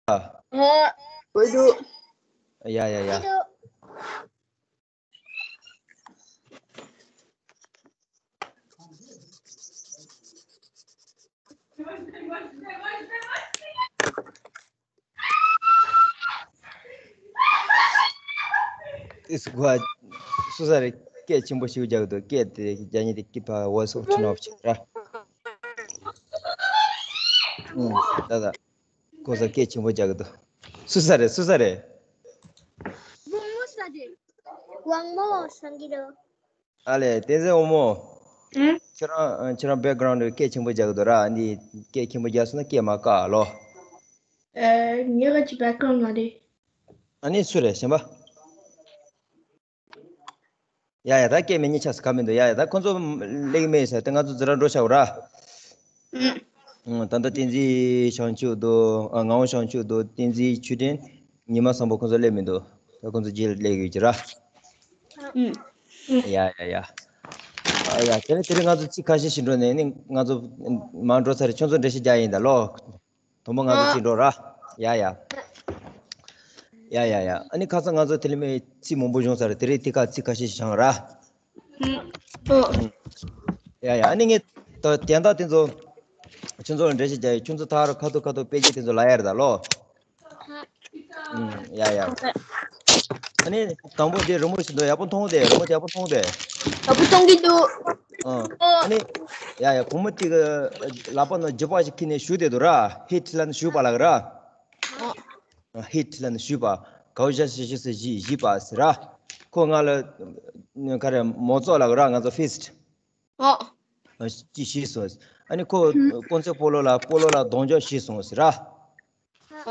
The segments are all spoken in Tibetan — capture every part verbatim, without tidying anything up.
ཨ། འོ་འདུག་ཡ་ཡ་ཡ། ཨིས་གོ་སུ་ས་རེ་སྐད་ཆེན་པོ་ཞིག་རྒྱག་གི་འདུག་སྐད་དེ་རྒྱག་ཉིན་དེ་སྐད་ཕ་བོ་སོགས་ཁྲི་ནོ་ཆེ་ར། ཨུམ། ད་ད། གོ་ས་སྐད་ཆེན་པོ་རྒྱག་གི་འདུག་སུ་ས་རེ་སུ་ས་རེ། དབང་མོ་ས་རེ། དབང་མོ་སང་གི་རོ། ཨ་ལེ་བསྟན་འཛིན་དབང་མོ། ཨུམ། ཁྱེད་རང་ཁྱེད་རང་བེག་གྷ་རའུན་ཌི་སྐད་ཆེན་པོ་རྒྱག་གི་འདུག་ར། འདི་སྐད་ཆེན་པོ་རྒྱག་སོང་ན་སྐད་མ་བཀག་ལོ། ཨེ། ངའི་ག་ཅི་བེག་གྷ་རའུན་ཌི་མ་རེད། ཨ་ནི་སུ་རེད་གཞན་པ། ཡ་ཡ་ད་སྐད་མེད་ཉེ་ཆགས་སུ་ག་མི་འདུག་ཡ་ཡ་ད་ཁོང་ཚོ་སླེབས་མེད་ཟེར་ཏེ་ང་ཚོ་འཛི་ར་འགྲོ་ཤག་ར། ཨུམ། ད་ལྟ་བསྟན་འཛིན་བྱང་ཆུབ་འདུག་ཨ། ངག་དབང་བྱང་ཆུབ་འདུག་བསྟན་འཛིན་ཆོས་སྒྲོན། ཉི་མ་བཟང་པོ་ཁོང་ཚོ་སླེབས་མི་འདུག་ད་ཁོང་ཚོ་རྗེས་ལ་སླེབས་ཡོད་ཀྱི་ར། ཨུམ། ཡ་ཡ་ཡ། ཨ་ཡ་དེ་རིང་དེ་རིང་ང་ཚོ་ཚིག་ཁ་ཤས་ཤིག་འགྲོ་ནས་ནི་ང་ཚོ་མར་འགྲོ་ཚར་རེད། ཁྱོད་ཚོ་འགྲེལ་བཤད་རྒྱག་ཡིན་ད་ལོ། དང་པོ་ང་ཚོ་ཨ། གཅིག་འགྲོ་ར། ཡ་ཡ། ཡ་ཡ་ཡ། ཨ་ནི་ཁ་སང་ང་ཚོ་དེ་ལས་མེད་ཚིག་མང་པོ་བྱུང་ཚར་རེད། དེ་རིང་དེ་ཁ་ཚིག་ཁ་ཤས་ཤིག་བྱུང་ར། ཨོ། ཡ་ཡ། ཨ་ནི་ངས་ད་དོན་དག་དེ་ཚོ་ཁྱོད་ཚོ་ལ་འགྲེལ་བཤད་རྒྱག་ཡོད། ཁྱོད་ཚོ་ད་རུང་ཁ་ཐུག་ཁ་ཐུག་དཔེ་ཆ་དེ་ཚོ་ལ་ཡར་ད་ལོ། ཨུམ། ཡ་ཡ། ཨ་ནི་དང་པོ་དེ་རི་མོ་ཞིག་འདུག་ཡག་པོ་མཐོང་དེ། རི་མོ་དེ་ཡག་པོ་མཐོང་དེ། ཡག་པོ་མཐོང་གི་འདུག་ཨ། ཨ་ནི་ཡ་ཡ། བུ་མོ་དེ་གི་ལག་པ་ནང་རྒྱུག་པ་ཞིག་ཁྱེར་ནས་གཞུས་བསྡད་འདུག་ར། ཧི་ཊི་ལབ་ནས་གཞུས་པ་ལབ་ར། ཨ། ཧི་ཊི་ལབ་ནས་གཞུས་པ། གའུ་ཞ་ཞི་ཞི་སི་ཞི་ཞི་པ་ཟེར་ར། ཁོ་ང་ལ་ག་རེ་མོ་ཙོ་ལབ་ར། ང་ཚོ་ཕིསཊ། ཨོ། ཨ། ཅི་ཞུས་སོང་། ཨ་ནི་ཁོ་ཀོན་ཚེ་སྤོ་ལོ་ལ་སྤོ་ལོ་ལ་གདོང་འཇོག་ཞུས་སོང་ཟེར་ར།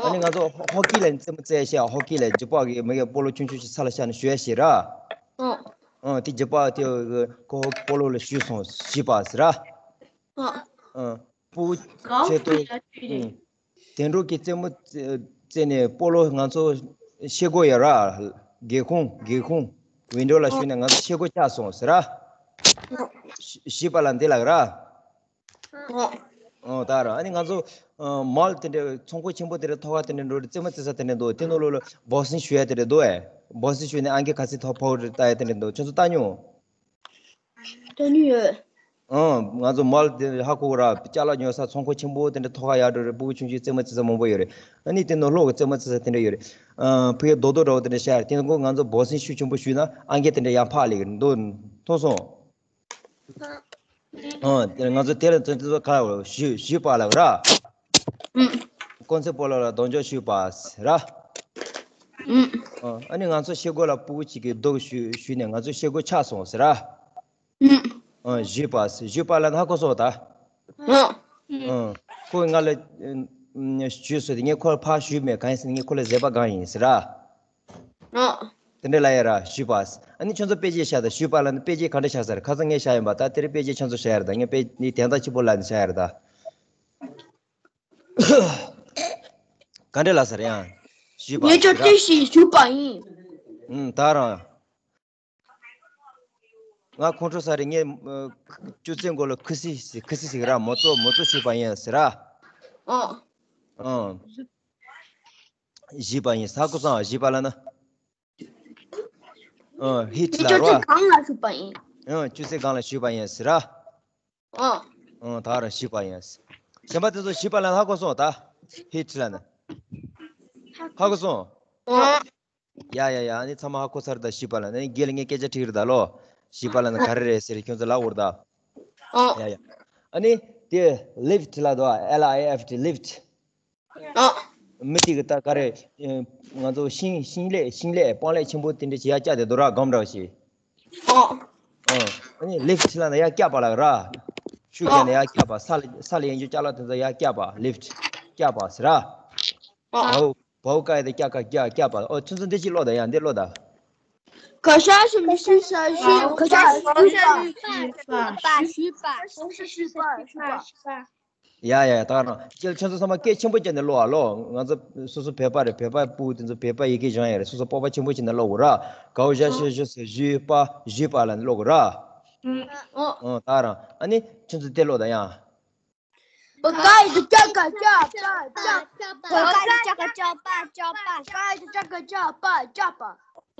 ཨ་ནི་ང་ཚོ་ཧོ་ཀི་ལ་རྩེད་མོ་རྩེ་ཤག་ཧོ་ཀི་ལ་རྒྱུག་པ་གི་མི་གི་སྤོ་ལོ་ཆུང་ཆུང་ཞིག་ས་ལ་བཞག་ནས་གཞུ་ཡ་ཞིག་ར། ཨོ། ཨ། དེ་རྒྱུག་པ་དེ་ཁོ་སྤོ་ལོ་ལ་གཞུས་སོང་ཞུས་པ་ཟེར་ར། ཨོ། ཨ། སྤུ་གུ་ཆེ་དོ། ཨུ། དེ་འགྲོ་གི་རྩེད་མོ་རྩེ་རྩེ་ནས་སྤོ་ལོ་ང་ཚོ་ཤེལ་སྒོ་ཡོད་ར། སྒེའུ་ཁུང་སྒེའུ་ཁུང་ཝིན་ཌོ་ལ་གཞུས་ནས་ང་ཚོ་ཤེལ་སྒོ་བཅག་སོང་ཟེར་ར། ཞི་ཞི་པ་ལ་འདི་ལབ་ར། ཨོ། ད་ར་ཨ་ནི་ང་ཚོ་མོལ་དེ་འདྲའི་ཚོང་ཁང་ཆེན་པོ་དེ་འདྲའི་ཐོག་ཁ་དེ་འདྲའི་འགྲོ་རེད། རྩེད་མོ་རྩེ་ས་དེ་འདྲ་འདུག་དེ་ནང་ལོགས་ལ་བོག་སིང་གཞུ་ཡ་དེ་འདྲ་འདུག་ཨེ། བོག་སིང་གཞུས་ནས་ཨང་ཀི་ག་ཚོད་ཐོབ་ཕོག་རེད་ལྟ་ཡ་དེ་འདྲ་འདུག་ཁྱོད་ཚོ་ལྟ་མྱོང་། ལྟ་མྱོང་ཡོད། ཨང་། ང་ཚོ་མོལ་དེ་ཧ་གོ་གི་ར། ཅ་ལག་ཉོ་ས་ཚོང་ཁང་ཆེན་པོ་དེ་འདྲ་ཐོག་ཁ་ཡར་འགྲོ་རེད། སྤུ་གུ་ཆུང་ཆུང་རྩེད་མོ་རྩེ་ས་མང་པོ་ཡོད་རེད། ཨ་ནི་དེ་ནང་ལོགས་ཀྱི་རྩེད་མོ་རྩེ་ས་དེ་འདྲ་ཡོད་རེད། ཨ། ཕ་གིའི་རྡོག་རྡོག་འདྲ་བོ་དེ་འདྲ་བཞག་ཡ་རེད། དེ་ནང་ང་ཚོ་བོག་སིང་ཤུགས་ཆེན་པོ་གཞུས་ན་ཨང་ཀི་དེ་འདྲ་ཡར་ཕར་སླེབས་ཀྱི་རེད། འདུག་མཐོང་སོང་། ཨ། དེ་ང་ཚོ་དེ་ལ་ཚོད་ཚོད་ཁ་ཞུ་ཞུས་པ་ལབ་ར། ཀོན་ཚེ་སྤོ་ལོ་ལ་གདོང་འཇོག་ཞུས་པ་ཟེར་ར། ཨ་ནི་ང་ཚོ་ཤེལ་སྒོ་ལ་སྤུ་གུ་གཅིག་གིས་རྡོ་གཞུས་གཞུས་ནས་ང་ཚོ་ཤེལ་སྒོ་ཆག་སོང་ཟེར་ར། ཨ། ཞུས་པ་ཞུས་པ་ལབ་ན་ཧ་གོ་སོང་ད། ཨ། ཁོས་ང་ལ་ཞུས་སོང་དེ། ངས་ཁོ་ལ་ཕར་ཞུས་མེད། གང་ཡིན་ཟེར་ན་ངས་ཁོ་ལ་བཟོད་པ་སྒང་ཡིན་ཟེར་ར། ཨ། དེ་འདྲ་ལབ་ཡ་ར་ཞུས་པ། ཨ་ནི་ཁྱོད་ཚོ་དཔེ་ཆ་བཞག་དང་ཞུས་པ་ལབ་ན་དཔེ་ཆ་ག་འདྲ་བཞག་ས་རེད། ཁ་སང་ངས་བཞག་ཡིན་པ། ད་དེ་རིང་དཔེ་ཆ་ཁྱོད་ཚོ་བཞག་ཡ་རེད། ད་ངས་དཔེ་ནི་དན་རྟགས་ཆེན་པོ་ལབ་ནས་བཞག་ཡ་རེད་ད། ག་འདྲ་ལབ་ས་རེད་ཡང་། ཞུས་པ་ངས་ཁྱོད་ཟེར་ར། བཀྲ་ཤིས་ཞུས་པ་ཡིན། ཨུམ། ད་རང་། ང་ཁོང་ཁྲོ་ཟ་རེད། ངས་ཨ་ཅོག་ཙེའི་མགོ་ལ་ཁུ་སིམ་སིམ་ཁུ་སིམ་སིམ་ར། མོ་ཙོ་མོ་ཙོ་ཞུས་པ་ཡིན་ཟེར་ར། ཨོ། ཨང་། ཞུས་པ་ཡིན། ཧ་གོ་སོང་། ཞུས་པ་ལབ་ན། ཨང་། ཧི་ཊི་ལབ་ར། ཅོག་ཙེ་སྒང་ལ་ཞུས་པ་ཡིན། ཨང་། ཅོག་ཙེ་སྒང་ལ་ཞུས་པ་ཡིན་ཟེར་ར། ཨོ། ཨང་། ད་རང་ཞུས་པ་ཡིན། གཞན་པ་དེ་ཚོ་ཞུས་པ་ལབ་ན་ཧ་གོ་སོང་ད། ཧི་ཊི་ལབ་ན། ཧ་གོ་སོང་། ཨོ། ཡ་ཡ་ཡ། ཨ་ནི་ཚང་མ་ཧ་གོ་ཚར་ད། ཞུས་པ་ལབ་ན། ཨ་ནི་རྒན་ལ་ངས་སྐད་ཆ་དྲིས་རེད་ད་ལོ། ཞུས་པ་ལབ་ན་ག་རེ་རེད་ཟེར་ཁྱོད་ཚོ་ལབ་འོར་ད། ཨོ། ཡ་ཡ། ཨ་ནི་དེ་ལིཕ་ཊི་ལབ་འདུག་ཨ། ཨེལ་ཨའི་ཨེཕ་ཊི་ལིཕ་ཊི། ཨོ། མི་དེ་གི་ད་ག་རེ། ང་ཚོ་ཤིང་ཤིང་ལེབ་ཤིང་ལེབ་སྤང་ལེབ་ཆེན་པོ་དེ་འདྲ་ཞིག་ཡར་བཀྱགས་བསྡད་འདུག་ར། སྒམ་འདྲ་བ་ཞིག་ཨོ། ཨ་ནི་ལིཕ་ཊི་ལབ་ན་ཡར་བཀྱགས་པ་ལབ་ར། ཤུགས་རྒྱག་ནས་ཡར་བཀྱགས་པ། ས་ལ་ས་ལ་ཡན་ཆོད་ཅ་ལག་དེ་ཚོ་ཡར་བཀྱགས་པ། ལིཕ་ཊི་བཀྱགས་པ་ཟེར་ར། ཨོ། བའོ་བའོ་ཀ་ཡ་དེ་བཀྱགས་ཀ་བཀྱགས་བཀྱགས་པ། ཨོ། ཁྱོད་ཚོ་འདི་ཅིག་ཀློག་དང་ཡ། འདི་ཀློག་དང་། ག་ཤ་ཞིམ་ཞུ་ས་ཞུ། ག་ཤ་ཞུ་པ་ཞུ་པ་ཞུ་པ་ཞུ་པ། ཡ་ཡ་ཡ། ད་ག་རང་ཁྱེད་ཁྱོད་ཚོ་ཚང་མ་སྐད་ཆེན་པོ་བྱས་ནས་ཀློག་ཨ་ལོ། ང་ཚོ་སོ་སོ་བོད་པ་རེད། བོད་པ་སྤུ་གུ་དེ་ཚོ་བོད་པ་ཡི་གེ་སྦྱང་ཡ་རེད། སོ་སོ་སྤོབས་པ་ཆེན་པོ་བྱས་ནས་ཀློག་དགོས་ར། གའོ་ཞ་ཤེ་ཤོ་སེ་ཞུས་པ་ཞུས་པ་ལབ་ནས་ཀློག་དགོས་ར། ཨོ། ཨོ། ད་ག་རང་ཨ་ནི་ཁྱོད་ཚོ་དེ་ཀློག་དང་ཡ། བ་ཀ་ཡ་བཏགས་བཀའ་བཀའ་བཀའ་བཀའ། བ་ཀ་ཡ་བཏགས་བཀའ་བཀའ་བཀའ་བཀའ། བཀའ་ཡ་བཏགས་བཀའ་བཀའ་བཀའ་བཀའ།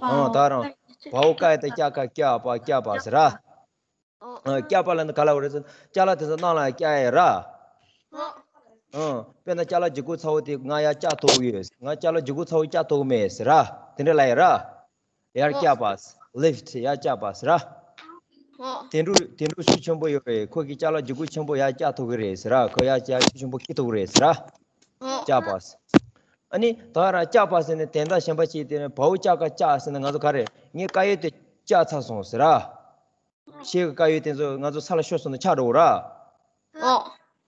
ཨོ་ད་རང་བ་འོག་ཀ་ཡ་བཏགས་བཀའ་བཀའ་བཀྱ་བཀྱ་བཀྱ་པ་ཟེར་ར། ཨོ། ཨོ་བཀྱ་པ་ལ་ནི་ག་ལ་འོ་རེད་ཟེར་ན་ཅ་ལག་དེ་ཚོ་ནང་ལ་བཀྱ་ཡ་ར། ཨོ། ཨོ་དཔེར་ན་ཅ་ལག་ལྗིད་ཁོག་ཚ་བོ་དེ་ང་ཡར་བཀྱག་ཐུབ་ཀྱི་ཡོད། ང་ཅ་ལག་ལྗིད་ཁོག་ཚ་བོ་བཀྱག་ཐུབ་ཀྱི་མེད་ཟེར་ར། དེ་འདྲ་ལབ་ཡ་ར། ཡར་ཨོ། བཀྱག་པ། ལིཕ་ཊི་ཡར་བཀྱག་པ་ཟེར་ར། ཨོ། དེ་འདྲ་དེ་འདྲ་ཤུགས་ཆེན་པོ་ཡོད་རེད། ཁོ་གིས་ཅ་ལག་ལྗིད་ཁོག་ཆེན་པོ་ཡར་བཀྱག་ཐུབ་ཀྱི་རེད་ཟེར་ར། ཁོ་ཡར་ཡར་ཤུགས་ཆེན་པོ་འཁྱེར་ཐུབ་ཀྱི་རེད་ཟེར་ར། ཨོ། བཀྱག་པ། ཨ་ནི་ད་ར་བཀྱག་པ་ཟེར་ནས་དོན་དག་གཞན་པ་ཅིག་དེ་ནི་བ་འོག་ཀྱ་ག་བཀྱག་ཟེར་ནས་ང་ཚོ་ག་རེ་ངའི་དཀར་ཡོལ་དེ་བཀྱག་ཚར་སོང་ཟེར་ར། ཤེལ་གྱི་དཀར་ཡོལ་དེ་ཚོ་ང་ཚོ་ས་ལ་ཤོར་སོང་ན་ཆག་འགྲོ་གི་ར། ཨོ།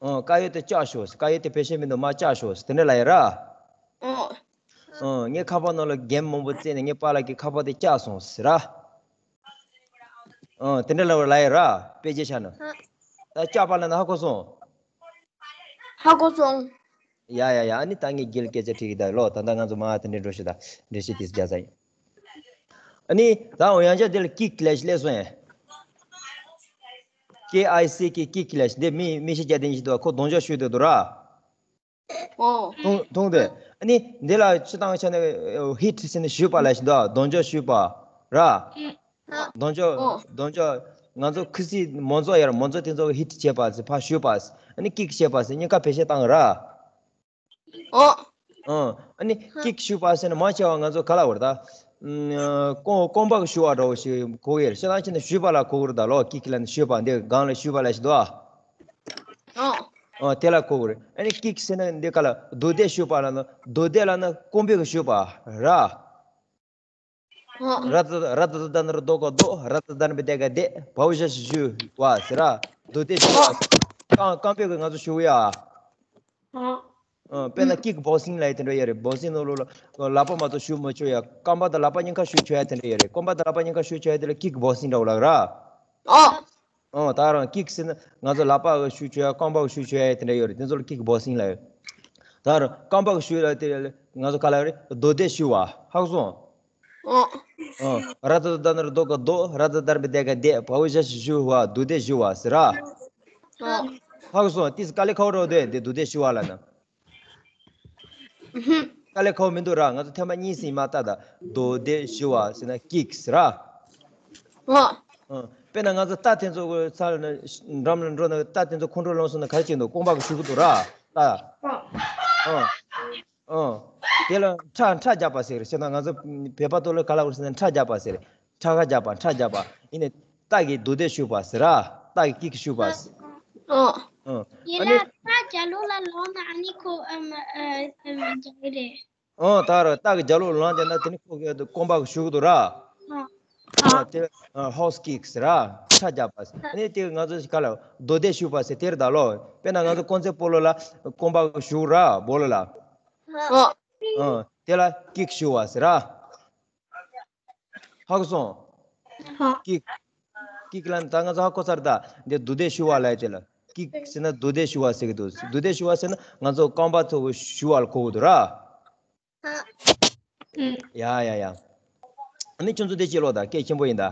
ཨོ་དཀར་ཡོལ་དེ་བཀྱག་ཤོག་དཀར་ཡོལ་དེ་བེད་སྤྱོད་མི་འདུག་མར་བཀྱག་ཤོག་དེ་འདྲ་ལབ་ཡ་ར། ཨོ། ཨོ་ངས་ཁ་པར་ནང་ལ་གེམ་མང་པོ་རྩེས་ནས་ངའི་པཱ་ལགས་ཀྱི་ཁ་པར་དེ་བཀྱག་སོང་ཟེར་ར། ཨོ་དེ་འདྲ་ལབ་ལབ་ཡ་ར། དཔེ་ཆ་ཆ་ན། ད་བཀྱག་པ་ལབ་ན་ཧ་གོ་སོང་། ཧ་གོ་སོང་། ཡ་ཡ་ཡ། ཨ་ནི་ད་ངས་རྒྱལ་སྐད་ཆ་དྲིས་ཀྱི་ད་ལོ། ད་ལྟ་ང་ཚོ་མ་དེ་འདྲའི་འགྲོ་ཤི་ད་འགྲེལ་བཤད་དེ་རྒྱག་ས་ཡིན། ཨ་ནི་ད་འོ་ཡང་ཆ་དེ་ལ་ཀིག་ལས་ཤི་ལས་སོང་ཡ། ཀེ་ཨའི་སི་ཀི་ཀིག་ལས་ཤི་འདི་མི་མི་ཤི་རྒྱ་དེ་ཤི་དུ་ཁོ་གདོང་འཇོག་ཞུས་དེ་དུ་ར། ཨོ། མཐོང་མཐོང་དེ། ཨ་ནི་འདི་ལ་ཕྱི་ཐང་ཆ་ནས་ཧིཊ་ཟེར་ནས་ཞུས་པ་ལས་ཤི་དུ་གདོང་འཇོག་ཞུས་པ་ར། གདོང་འཇོག་ཨོ། གདོང་འཇོག་ང་ཚོ་ཁུ་སི་མོ་ཚོ་ཡར་མོ་ཚོ་དེ་ཚོ་ཧིཊ་བྱས་པ་ཟེར་ཕར་ཞུས་པ་ཟེར། ཨ་ནི་ཀིག་བྱས་པ་ཟེར་གཉིས་ཀ་བེད་སྤྱོད་བཏང་ར། ཨོ། ཨོ། ཨ་ནི་ཀིག་ཞུས་པ་ཟེར་ན་མང་ཆེ་བ་ང་ཚོ་ག་ལ་བར་ད། ཨ་རྐང་རྐང་པ་གི་ཞུ་བ་འདྲ་བོ་ཞིག་གོ་གི་རེད། ཤ་ཐང་ཆེ་ན་ཞུས་པ་ལ་གོ་གི་རེད་ད་ལོ། ཀིག་ལ་ནི་ཞུས་པ་འདི་སྒང་ལ་ཞུས་པ་ལ་ཞིག་འདུག་ཨ། ཨོ། ཨོ་དེ་ལ་གོ་གི་རེད། ཨ་ནི་ཀིག་ཟེར་ན་འདི་ག་ལ་རྡོ་རྡེག་ཞུས་པ་ལ་ན་རྡོ་རྡེག་ལ་ན་རྐང་པའི་གི་ཞུས་པ་ར། ཨོ། ར་ད་ར་ད་ད་ན་ར་རྡོ་ག་རྡོ། ར་ད་ད་ན་བི་དེ་ག་རྡེག་བའོ་ཞ་ཞི་ཞུ་བ་ཟེར་ར། རྡོ་རྡེག་ཞུ་བ། རྐང་རྐང་པའི་གི་ང་ཚོ་ཞུ་གི་ཡ། ཨོ། ཨོ་དཔེར་ན་ཀིག་བོག་སིང་ལབ་ཡ་དེ་འདྲ་ཡོད་རེད། བོག་སིང་ནང་ལོགས་ལ་ལག་པ་མ་གཏོགས་ཞུ་མ་ཆོག་ཡ། རྐང་པ་དང་ལག་པ་གཉིས་ཀ་ཞུ་ཆོག་ཡ་དེ་འདྲ་ཡོད་རེད། རྐང་པ་དང་ལག་པ་གཉིས་ཀ་ཞུ་ཆོག་ཡ་དེ་ལ་ཀིག་བོག་སིང་འདྲ་བོ་ལབ་ར། ཨོ། ཨོ་ད་རང་ཀིག་ཟེར་ན་ང་ཚོ་ལག་པ་གི་ཞུ་ཆོག་ཡ་རྐང་པ་གི་ཞུ་ཆོག་ཡ་དེ་འདྲ་ཡོད་རེད། དེ་ཚོ་ལ་ཀིག་བོག་སིང་ལབ་ཡོད། ད་རང་རྐང་པ་གི་ཞུ་ལ་དེ་ང་ཚོ་ག་ལ་རེད། རྡོ་རྡེག་ཞུ་བ། ཧ་གོ་སོང་། ཨོ། ཨོ། ར་ད་ད་ན་ར་རྡོ་ག་རྡོ། ར་ད་ད་ན་བི་དེ་ག་རྡེག་བའོ་ཞ་ཞི་ཞུ་བ། རྡོ་རྡེག་ཞུ་བ་ཟེར་ར། ཨོ། ཧ་གོ་སོང་། ཏིས་དཀའ་ལས་ཁག་པོ་འདྲ་བོ་འདུག་ཨེ། འདི་རྡོ་རྡེག་ཞུ་བ་ལབ་ན། ཧུམ། དཀའ་ལས་ཁག་པོ་མི་འདུག་ར། ང་ཚོ་ཐེངས་མ་གཉིས་ཟིན་མ་ལྟ་ད། རྡོ་རྡེག་ཞུ་བ་ཟེར་ན་ཀིག་ཟེར་ར། ཨོ། ཨོ། དཔེར་ན་ང་ཚོ་རྟ་དེ་ཚོ་གི་ས་ལ་ནི་འགྲམ་ལ་འགྲོ་ན་རྟ་དེ་ཚོ་ཁོང་ཁྲོ་ལངས་སོང་ན་ག་རེ་བྱེད་འདུག་རྐང་པ་གིས་གཞུ་གི་འདུག་ར། རྟ། ཨོ། ཨོ། དེ་ལ་ཁྲ་ཁྲ་རྒྱག་པ་ཟེར། བྱས་ན་ང་ཚོ་བོད་པ་ཐོག་ལ་ག་ལ་བར་ཟེར་ན་ཁྲ་རྒྱག་པ་ཟེར། ཁྲ་ཁ་རྒྱག་པ། ཁྲ་རྒྱག་པ། ཡིན་ནའི་རྟ་གིས་རྡོ་རྡེག་གཞུ་བ་ཟེར་ར། རྟ་གིས་ཀིག་གཞུ་བ་ཟེར། ཨོ། ཨོ། ཡིན་ཨ་ནི་ལ་རྟ་རྒྱབ་ལོགས་ལ་ལངས་ན་ཨ་ནི་ཁོ་ཨམ་ཨ་ཨམ་རྒྱག་གི་རེད། ཨོ་ད་ར་རྟ་གི་རྒྱབ་ལོགས་ལངས་བསྡད་ན་དེ་ནི་ཁོ་གི་རྐང་པ་གིས་གཞུ་གི་འདུག་ར། ཨོ། ཨོ་དེ་ཨ་ཧོ་སི་ཀིག་ཟེར་ར། ཁྲ་རྒྱག་པ་ཟེར། ཨ་ནི་དེ་ང་ཚོ་ག་ལ་རྡོ་རྡེག་གཞུ་བ་ཟེར་དེ་རེད་ད་ལོ། དཔེར་ན་ང་ཚོ་དཀོན་བརྩེགས་སྤོ་ལོ་ལ་རྐང་པ་གིས་གཞུ་ར་སྤོ་ལོ་ལ། ཨོ། ཨོ་དེ་ལ་ཀིག་གཞུ་བ་ཟེར་ར། ཧ་གོ་སོང་། ཧ། ཀིག་ཀིག་ལབ་ན་ད་ང་ཚོ་ཧ་གོ་ཚར་ད། འདི་རྡོ་རྡེག་གཞུ་བ་ལབ་ཡ་དེ་ལ། ཀིག་ཟེར་ན་རྡོ་རྡེག་གཞུ་བ་ཟེར་གི་འདུག་རྡོ་རྡེག་གཞུ་བ་ཟེར་ན་ང་ཚོ་རྐང་པ་ཚོ་གཞུ་བ་ལ་གོ་གི་འདུག་ར། ཧ། ཡ་ཡ་ཡ། ཨ་ནི་ཁྱོད་ཚོ་དེ་ཅི་ལོ་ད་སྐད་ཆེན་པོ་ཡིན་ད།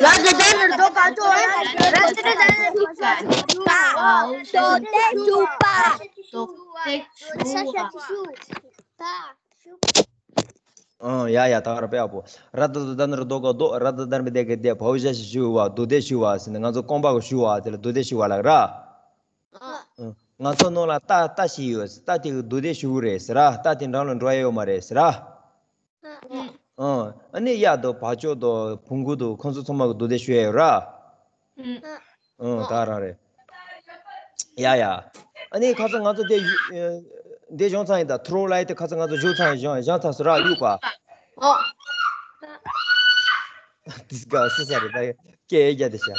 ར་ད་ད་ན་རྡོ་ག་རྡོ། ར་ད་ད་ན་རྡོ་ག་རྡོ། རྡོ་རྡེག་གཞུ་བ། རྡོ་རྡེག་གཞུ་བ། ཨང་། ཡ་ཡ། ད་ག་ར་དཔེ་ཡག་པོ། ར་ད་ད་ན་རྡོ་ག་རྡོ། ར་ད་ད་ན་བི་དེ་ག་རྡེག་བའོ་ཞ་ཞི་ཞུ་བ། རྡོ་རྡེག་ཞུ་བ་ཟེར་ནས་ང་ཚོ་རྐང་པ་གིས་གཞུ་བ་དེ་ལ་རྡོ་རྡེག་ཞུ་བ་ལབ་ར། ཨང་། ང་ཚོ་ནང་ལ་རྟ་རྟ་ཞིག་ཡོད། རྟ་དེ་གིས་རྡོ་རྡེག་གཞུ་གི་རེད་ཟེར་ར། རྟ་དེ་འགྲམ་ལ་འགྲོ་ཡ་ཡོད་མ་རེད་ཟེར་ར། ཨང་། ཨ་ནི་གཡག་དང་བ་ཅོ་དང་བོང་གུ་དང་ཁོང་ཚོ་ཚང་མ་གིས་རྡོ་རྡེག་གཞུ་ཡ་ཡོད་ར། ཨང་། ད་རང་རེད། ཡ་ཡ། ཨ་ནི་ཁ་སང་ང་ཚོ་དེ་ཡུ་ཨ་དེ་བྱུང་ཚར་ཡིན་ད། ཐོ་རོ་ལབ་ཡ་དེ་ཁ་སང་ང་ཚོ་བཞུགས་ཚར་ཡིན། བཞུགས་བཞུགས་ཚར་སོང་ར། གཡུག་པ། ཨོ། དེ་ག་སུ་ས་རེད་ད། སྐད་རྒྱག་དེ་ཤ།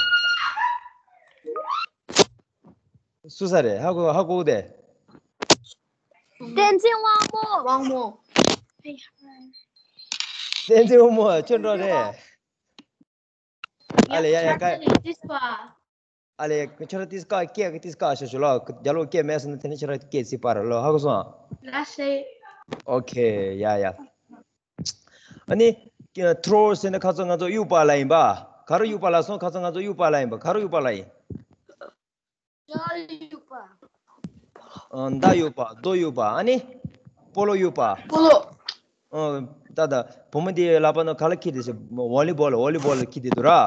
སུ་ས་རེད། ཧ་གོ་ཧ་གོ་དེ། བསྟན་འཛིན་དབང་མོ། དབང་མོ། བསྟན་འཛིན་དབང་མོ་ཁྱོད་འགྲོ་རེད། ཨ་ལེ་ཡ་ཡ་ཀ། ཨ་ལེ་ཁྱོད་ར་ཏིས་ཀ་སྐད་ཀྱི་ཏིས་ཀ་ཤོད་ཤོད་ལོ། རྒྱ་ལོ་སྐད་མེད་སོང་ན་དེ་ནི་ཁྱོད་ར་སྐད་ཚིག་པ་ར་ལོ། ཧ་གོ་སོང་། ལ་ཤེ། ཨོ་ཁེ། ཡ་ཡ། ཨ་ནི་ཐོ་རོ་ཟེར་ནས་ཁ་སང་ང་ཚོ་གཡུག་པ་ལབ་ཡིན་པ། ག་རུ་གཡུག་པ་ལབ་སོང་། ཁ་སང་ང་ཚོ་གཡུག་པ་ལབ་ཡིན་པ། ག་རུ་གཡུག་པ་ལབ་ཡིན། མདའ་གཡུག་པ། མདའ་གཡུག་པ། རྡོ་གཡུག་པ། ཨ་ནི་སྤོ་ལོ་གཡུག་པ། སྤོ་ལོ། ཨ། ད་ད་བུ་མོ་དེའི་ལག་པ་ནང་ག་ལ་འཁྱེར་ཏེ་ཟེར། ཝོ་ལི་བོལ། ཝོ་ལི་བོལ་འཁྱེར་ཏེ་འདུག་ར། ཨ།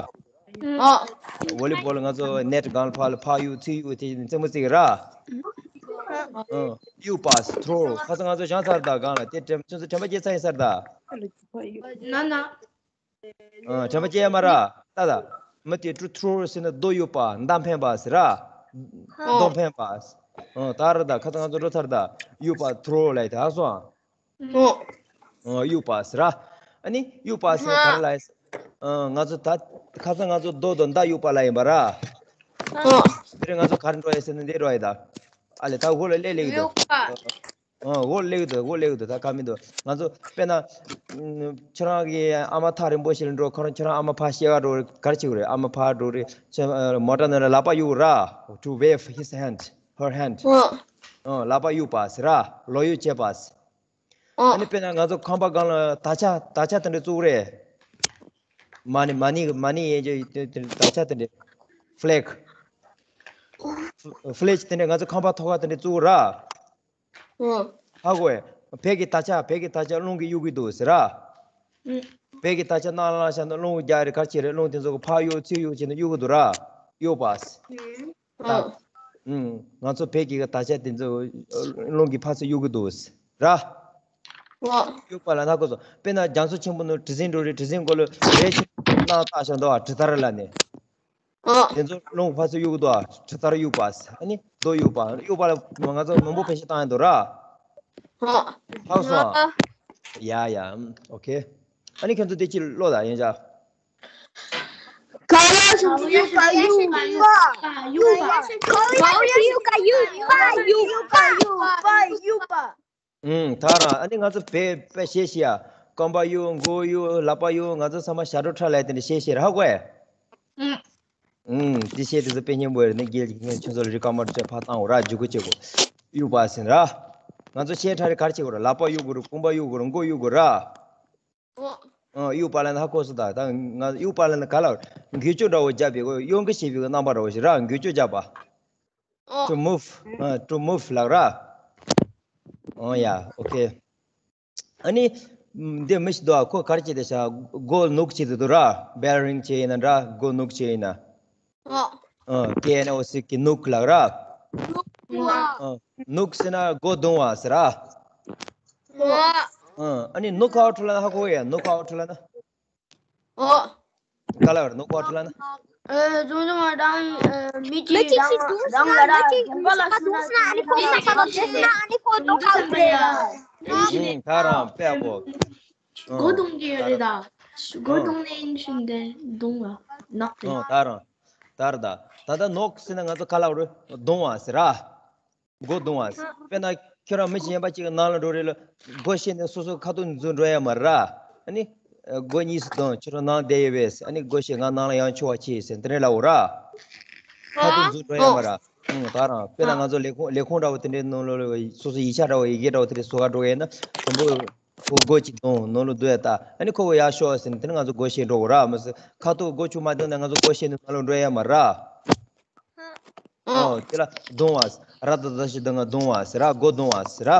ཝོ་ལི་བོལ་ང་ཚོ་ནེ་ཊི་སྒང་ལ་ཕར་ལ་ཕར་གཡུག་ཚུར་གཡུག་དེ་རྩེད་མོ་རྩེ་གི་ར། ཨ། གཡུག་པ། ཐྲོ། ཁ་སང་ང་ཚོ་སྦྱངས་ཚར་ད་སྒང་ལ། དེ་དྲན་ཁྱོད་ཚོ་དྲན་པ་བརྗེད་ཚར་ཡིན་ས་རེད་ད། ན་ན། ཨ། དྲན་པ་བརྗེད་ཡ་མ་ར། ད་ད། མི་དེ་ཐྲོ། ཐྲོ་ཟེར་ན་རྡོ་གཡུག་པ། མདའ་འཕེན་པ་ཟེར་ར། རྡོ་འཕེན་པ། ཨ། ད་ར་ད། ཁ་སང་ང་ཚོ་འགྲོ་ཚར་ད། གཡུག་པ། ཐྲོ་ལབ་ཡ་དེ་ཧ་སོང་ཨ། ཨ། གཡུག་པ་ཟེར་ར། ཨ་ནི་གཡུག་པ་ཟེར་ན་ག་རེ་ལབ་ཡ། ཨ། ང་ཚོ་ད་ཁ་སང་ང་ཚོ་རྡོ་དང་མདའ་གཡུག་པ་ལབ་ཡིན་པ་ར། ཨ། དེ་རིང་ང་ཚོ་ག་རེ་འགྲོ་ཡ་ཟེར་ན་འདི་འགྲོ་ཡ་ད། ཨ་ལས། ད་འོག་ལ་སླེབས་སླེབས་ཀྱི་འདུག་གཡུག་པ། ཨ། འོག་སླེབས་ཀྱི་འདུག་འོག་སླེབས་ཀྱི་འདུག་ད་ག་མི་འདུག་ང་ཚོ་དཔེར་ན། ཨ། ཁྱོད་རང་གི་ཨ་མ་ཐག་རིང་པོ་ཞིག་ལ་འགྲོ། ཁོ་རང་ཁྱོད་རང་ཨ་མ་ཕར་ཤེལ་ཁ་འགྲོ་རེད། ག་རེ་བྱེད་དགོས་རེད། ཨ་མ་ཕར་འགྲོ་རེད། ཁྱོད་མོ་ཊ་ནང་ལ་ལག་པ་གཡུག་ར། To wave his hand, her hand. ཨ། ལག་པ་གཡུག་པ་ཟེར་ར། ལོག་གཡུག་བྱེད་པ་ཟེར། ཨ། ཨ་ནི་དཔེར་ན་ང་ཚོ་ཁང་པ་སྒང་ལ་དར་ཆ། དར་ཆ་དེ་འདྲ་བཙུགས་རེད། མ་ཎི། མ་ཎི། མ་ཎི་ཡན་ཆད་དེ། དེ་དར་ཆ་དེ་འདྲ། ཕི་ལེག། ཕི་ལེག་དེ་འདྲ་ང་ཚོ་ཁང་པ་ཐོག་ཁ་དེ་འདྲ་བཙུགས་ར། ཨ། ཧ་གོ་ཡ། བོད་ཀྱི་དར་ཆ། བོད་ཀྱི་དར་ཆ་རླུང་གིས་གཡུག་གི་འདུག་ཟེར་ར། ཨ། བོད་ཀྱི་དར་ཆ་ནང་ལ་བཞག་ན་རླུང་རྒྱག་རེད། ག་རེ་བྱེད་རེད། རླུང་དེ་ཚོ་གིས་ཕར་གཡུག་ཚུར་གཡུག་བྱས་ནས་གཡུག་གི་འདུག་ར། གཡུག་པ། ད། ཨ། ང་ཚོ་བོད་ཀྱི་དར་ཆ་དེ་ཚོ་རླུང་གིས་ཕར་ཚུར་གཡུག་གི་འདུག་ར། ཨ། གཡུག་པ་ལ་ན་གོ་སོང་། དཔེར་ན་རྒྱ་མཚོ་ཆེན་པོ་ནང་གྲུ་གཟིངས་འགྲོ་རེད། གྲུ་གཟིངས་སྒང་ལ་རས་ཆེན་པོ་ནང་བཏགས་བཞག་འདུག་ག་གྲུ་ཐར་ལབ་ནས། ཨ། དེ་ཚོ་རླུང་ཕར་ཚུར་གཡུག་གི་འདུག་ག་གྲུ་ཐར་གཡུག་པ། ཨ་ནི་རྡོ་གཡུག་པ། གཡུག་པ་ལ་ང་ཚོ་མང་པོ་ཕལ་ཆེར་བཏང་ཡ་འདུག་ར། ཨ། ཧ་གོ་སོང་ཨ། ཡ་ཡ། ཨོ་ཁེ། ཨ་ནི་ཁྱོད་ཚོ་དེ་ཅི་ཀློག་ད་ཡིན་ཤག་ག་ལ་ཞིག་གཡུག་པ། གཡུག་པ། གཡུག་པ། ག་ལ་ཞིག་གཡུག་པ། གཡུག་པ། གཡུག་པ། གཡུག་པ། གཡུག་པ། ཨུམ། ད་རང་ཨ་ནི་ང་ཚོ་བོད་པ་བཤད་ཤེས་ཡ། རྐང་པ་གཡུག། མགོ་གཡུག། ལག་པ་གཡུག། ང་ཚོ་ཚང་མ་ཞབས་བྲོ་འཁྲབ་ལབ་དེ་འདྲ་བཤད་ཤེས་རེད། ཧ་གོ་ཡ། ཨུམ། ཨུམ། དེ་བཤད་དེ་ཚོ་དཔེ་སྙན་པོ་རེད། ནི་རྒན་ཁྱོད་ཚོ་ལ་རིགས་སྐར་མ་འདྲ་ཕར་བཏང་འོ་ར། རྒྱུག་གུ་བྱེད་དགོས། གཡུག་པ་ཟེར་ར། ང་ཚོ་བཤད་ཁྲ་རེ་ག་རེ་བྱེད་དགོས་ར། ལག་པ་གཡུག་དགོས་ར། རྐང་པ་གཡུག་དགོས་ར། མགོ་གཡུག་དགོས་ར། ཨོ། ཨ། གཡུག་པ་ལབ་ན་ཧ་གོ་སོང་ད། ད་ང་གཡུག་པ་ལབ་ན་ག་ལ་འགུལ་སྐྱོད་འདྲ་བོ་བརྒྱབ་པའི་གཡོ་འགུལ་བྱེད་པའི་རྣམ་པ་འདྲ་བོ་ཞིག་ར། འགུལ་སྐྱོད་བརྒྱབ་པ། ཨོ། To move. ཨ། To move ལབ་ར། ཨོ་ཡ། ཨོ་ཁེ། ཨ་ནི་འདི་མི་ཞིག་འདུག་ག་ཁོ་ག་རེ་བྱེད་དེ་ཤག་སྒོ་ནོག་བྱེད་དེ་འདུག་ར། བེལ་རིང་བྱས་ཡིན་ན་འདྲ། སྒོ་ནོག་བྱས་ཡིན་ན། ཨོ། ཨ། ཀེ་ཨེན་ཨོ་སི་ཀི། ནོག་ལབ་ར། ནོག་པ། ཨ། ནོག་ཟེར་ན་སྒོ་རྡུང་བ་ཟེར་ར། ཨོ། ཨ། ཨ་ནི་ནོག་ཨའུཊ་ལབ་ན་ཧ་གོ་ཡ། ནོག་ཨའུཊ་ལབ་ན། ཨོ། ག་ལབ་རེད། ནོག་ཨའུཊ་ལབ་ན། ཨ། རྫོང་རྫོང་རང་། ཨ། མི་གཅིག་མི་གཅིག་རང་ཞིག་རྡུང་ས། རང་ལ་ར། མི་གཅིག་རྒན་པ་ལ་རྡུང་ས་ན་ཨ་ནི་ཁོ་ནོག་ཨའུཊ་རེད། ཨ་ནི་ཁོ་ནོག་ཨའུཊ་རེད། ཨུམ། ད་རང་དཔེ་ཡག་པོ། སྒོ་རྡུང་གི་ཡོད་རེད་ད། སྒོ་རྡུང་ནས་ཤིན་ཏུ་རྡུང་བ། ནོག་རེད། ཨོ། ད་རང་། ད་ར་ད། ད་ལྟ་ནོག་ཟེར་ན་ང་ཚོ་ག་ལབ་རེད། རྡུང་བ་ཟེར་ར། སྒོ་རྡུང་བ་ཟེར། དཔེར་ན་ཁྱོད་རང་མི་གཞན་པ་གཅིག་གི་ནང་ལ་འགྲོ་རེད་ལ། སྒོ་ཕྱེ་ནས་སོ་སོ་ཁ་ཐུག་འཛུལ་འགྲོ་ཡ་མ་རེད་ར། ཨ་ནི་སྒོ་གཉིས་སུ་རྡུང་། ཁྱོད་རང་ནང་བསྡད་ཡོད་པས། ཨ་ནི་སྒོ་ཕྱེ། ང་ནང་ལ་ཡང་ཆུ་བ་ཕྱེ་ཟེར་དེ་འདྲ་ལབ་འོ་ར། ཁ་ཐུག་འཛུལ་འགྲོ་ཡ་མ་རེད། ཨང་། ད་རང་དཔེར་ན་ང་ཚོ་ལས་ཁུངས། ལས་ཁུངས་འདྲ་བོ་དེ་འདྲའི་ནང་ལོགས་ལ་སོ་སོ་ཡིག་ཆ་འདྲ་བོ། ཡི་གེ་འདྲ་བོ་དེ་འདྲ་བཟོ་ག་འགྲོ་གི་ཡིན་ན། དང་པོ་ཁོ་སྒོ་གཅིག་རྡུང་། ནང་ལ་སྡོད་ཡ་ལྟ། ཨ་ནི་ཁོ་གིས་ཡར་ཤོག་ཟེར་ནས་དེ་ནས་ང་ཚོ་སྒོ་ཕྱེ་འགྲོ་དགོས་ར། མ་གཞི་ཁ་ཐུག་སྒོ་ཕྱུག་མ་བརྡུངས་ན་ང་ཚོ་སྒོ་ཕྱེ་ནས་ནང་ལ་འགྲོ་ཡ་མ་རེད། ཨོ། དེ་ལ་རྡུང་བ། ར་ད་བཏགས་རྡ་ཞབས་ཀྱུ་རྡུ། ང་རྡུང་བ་ཟེར་ར། སྒོ་རྡུང་བ་ཟེར་ར།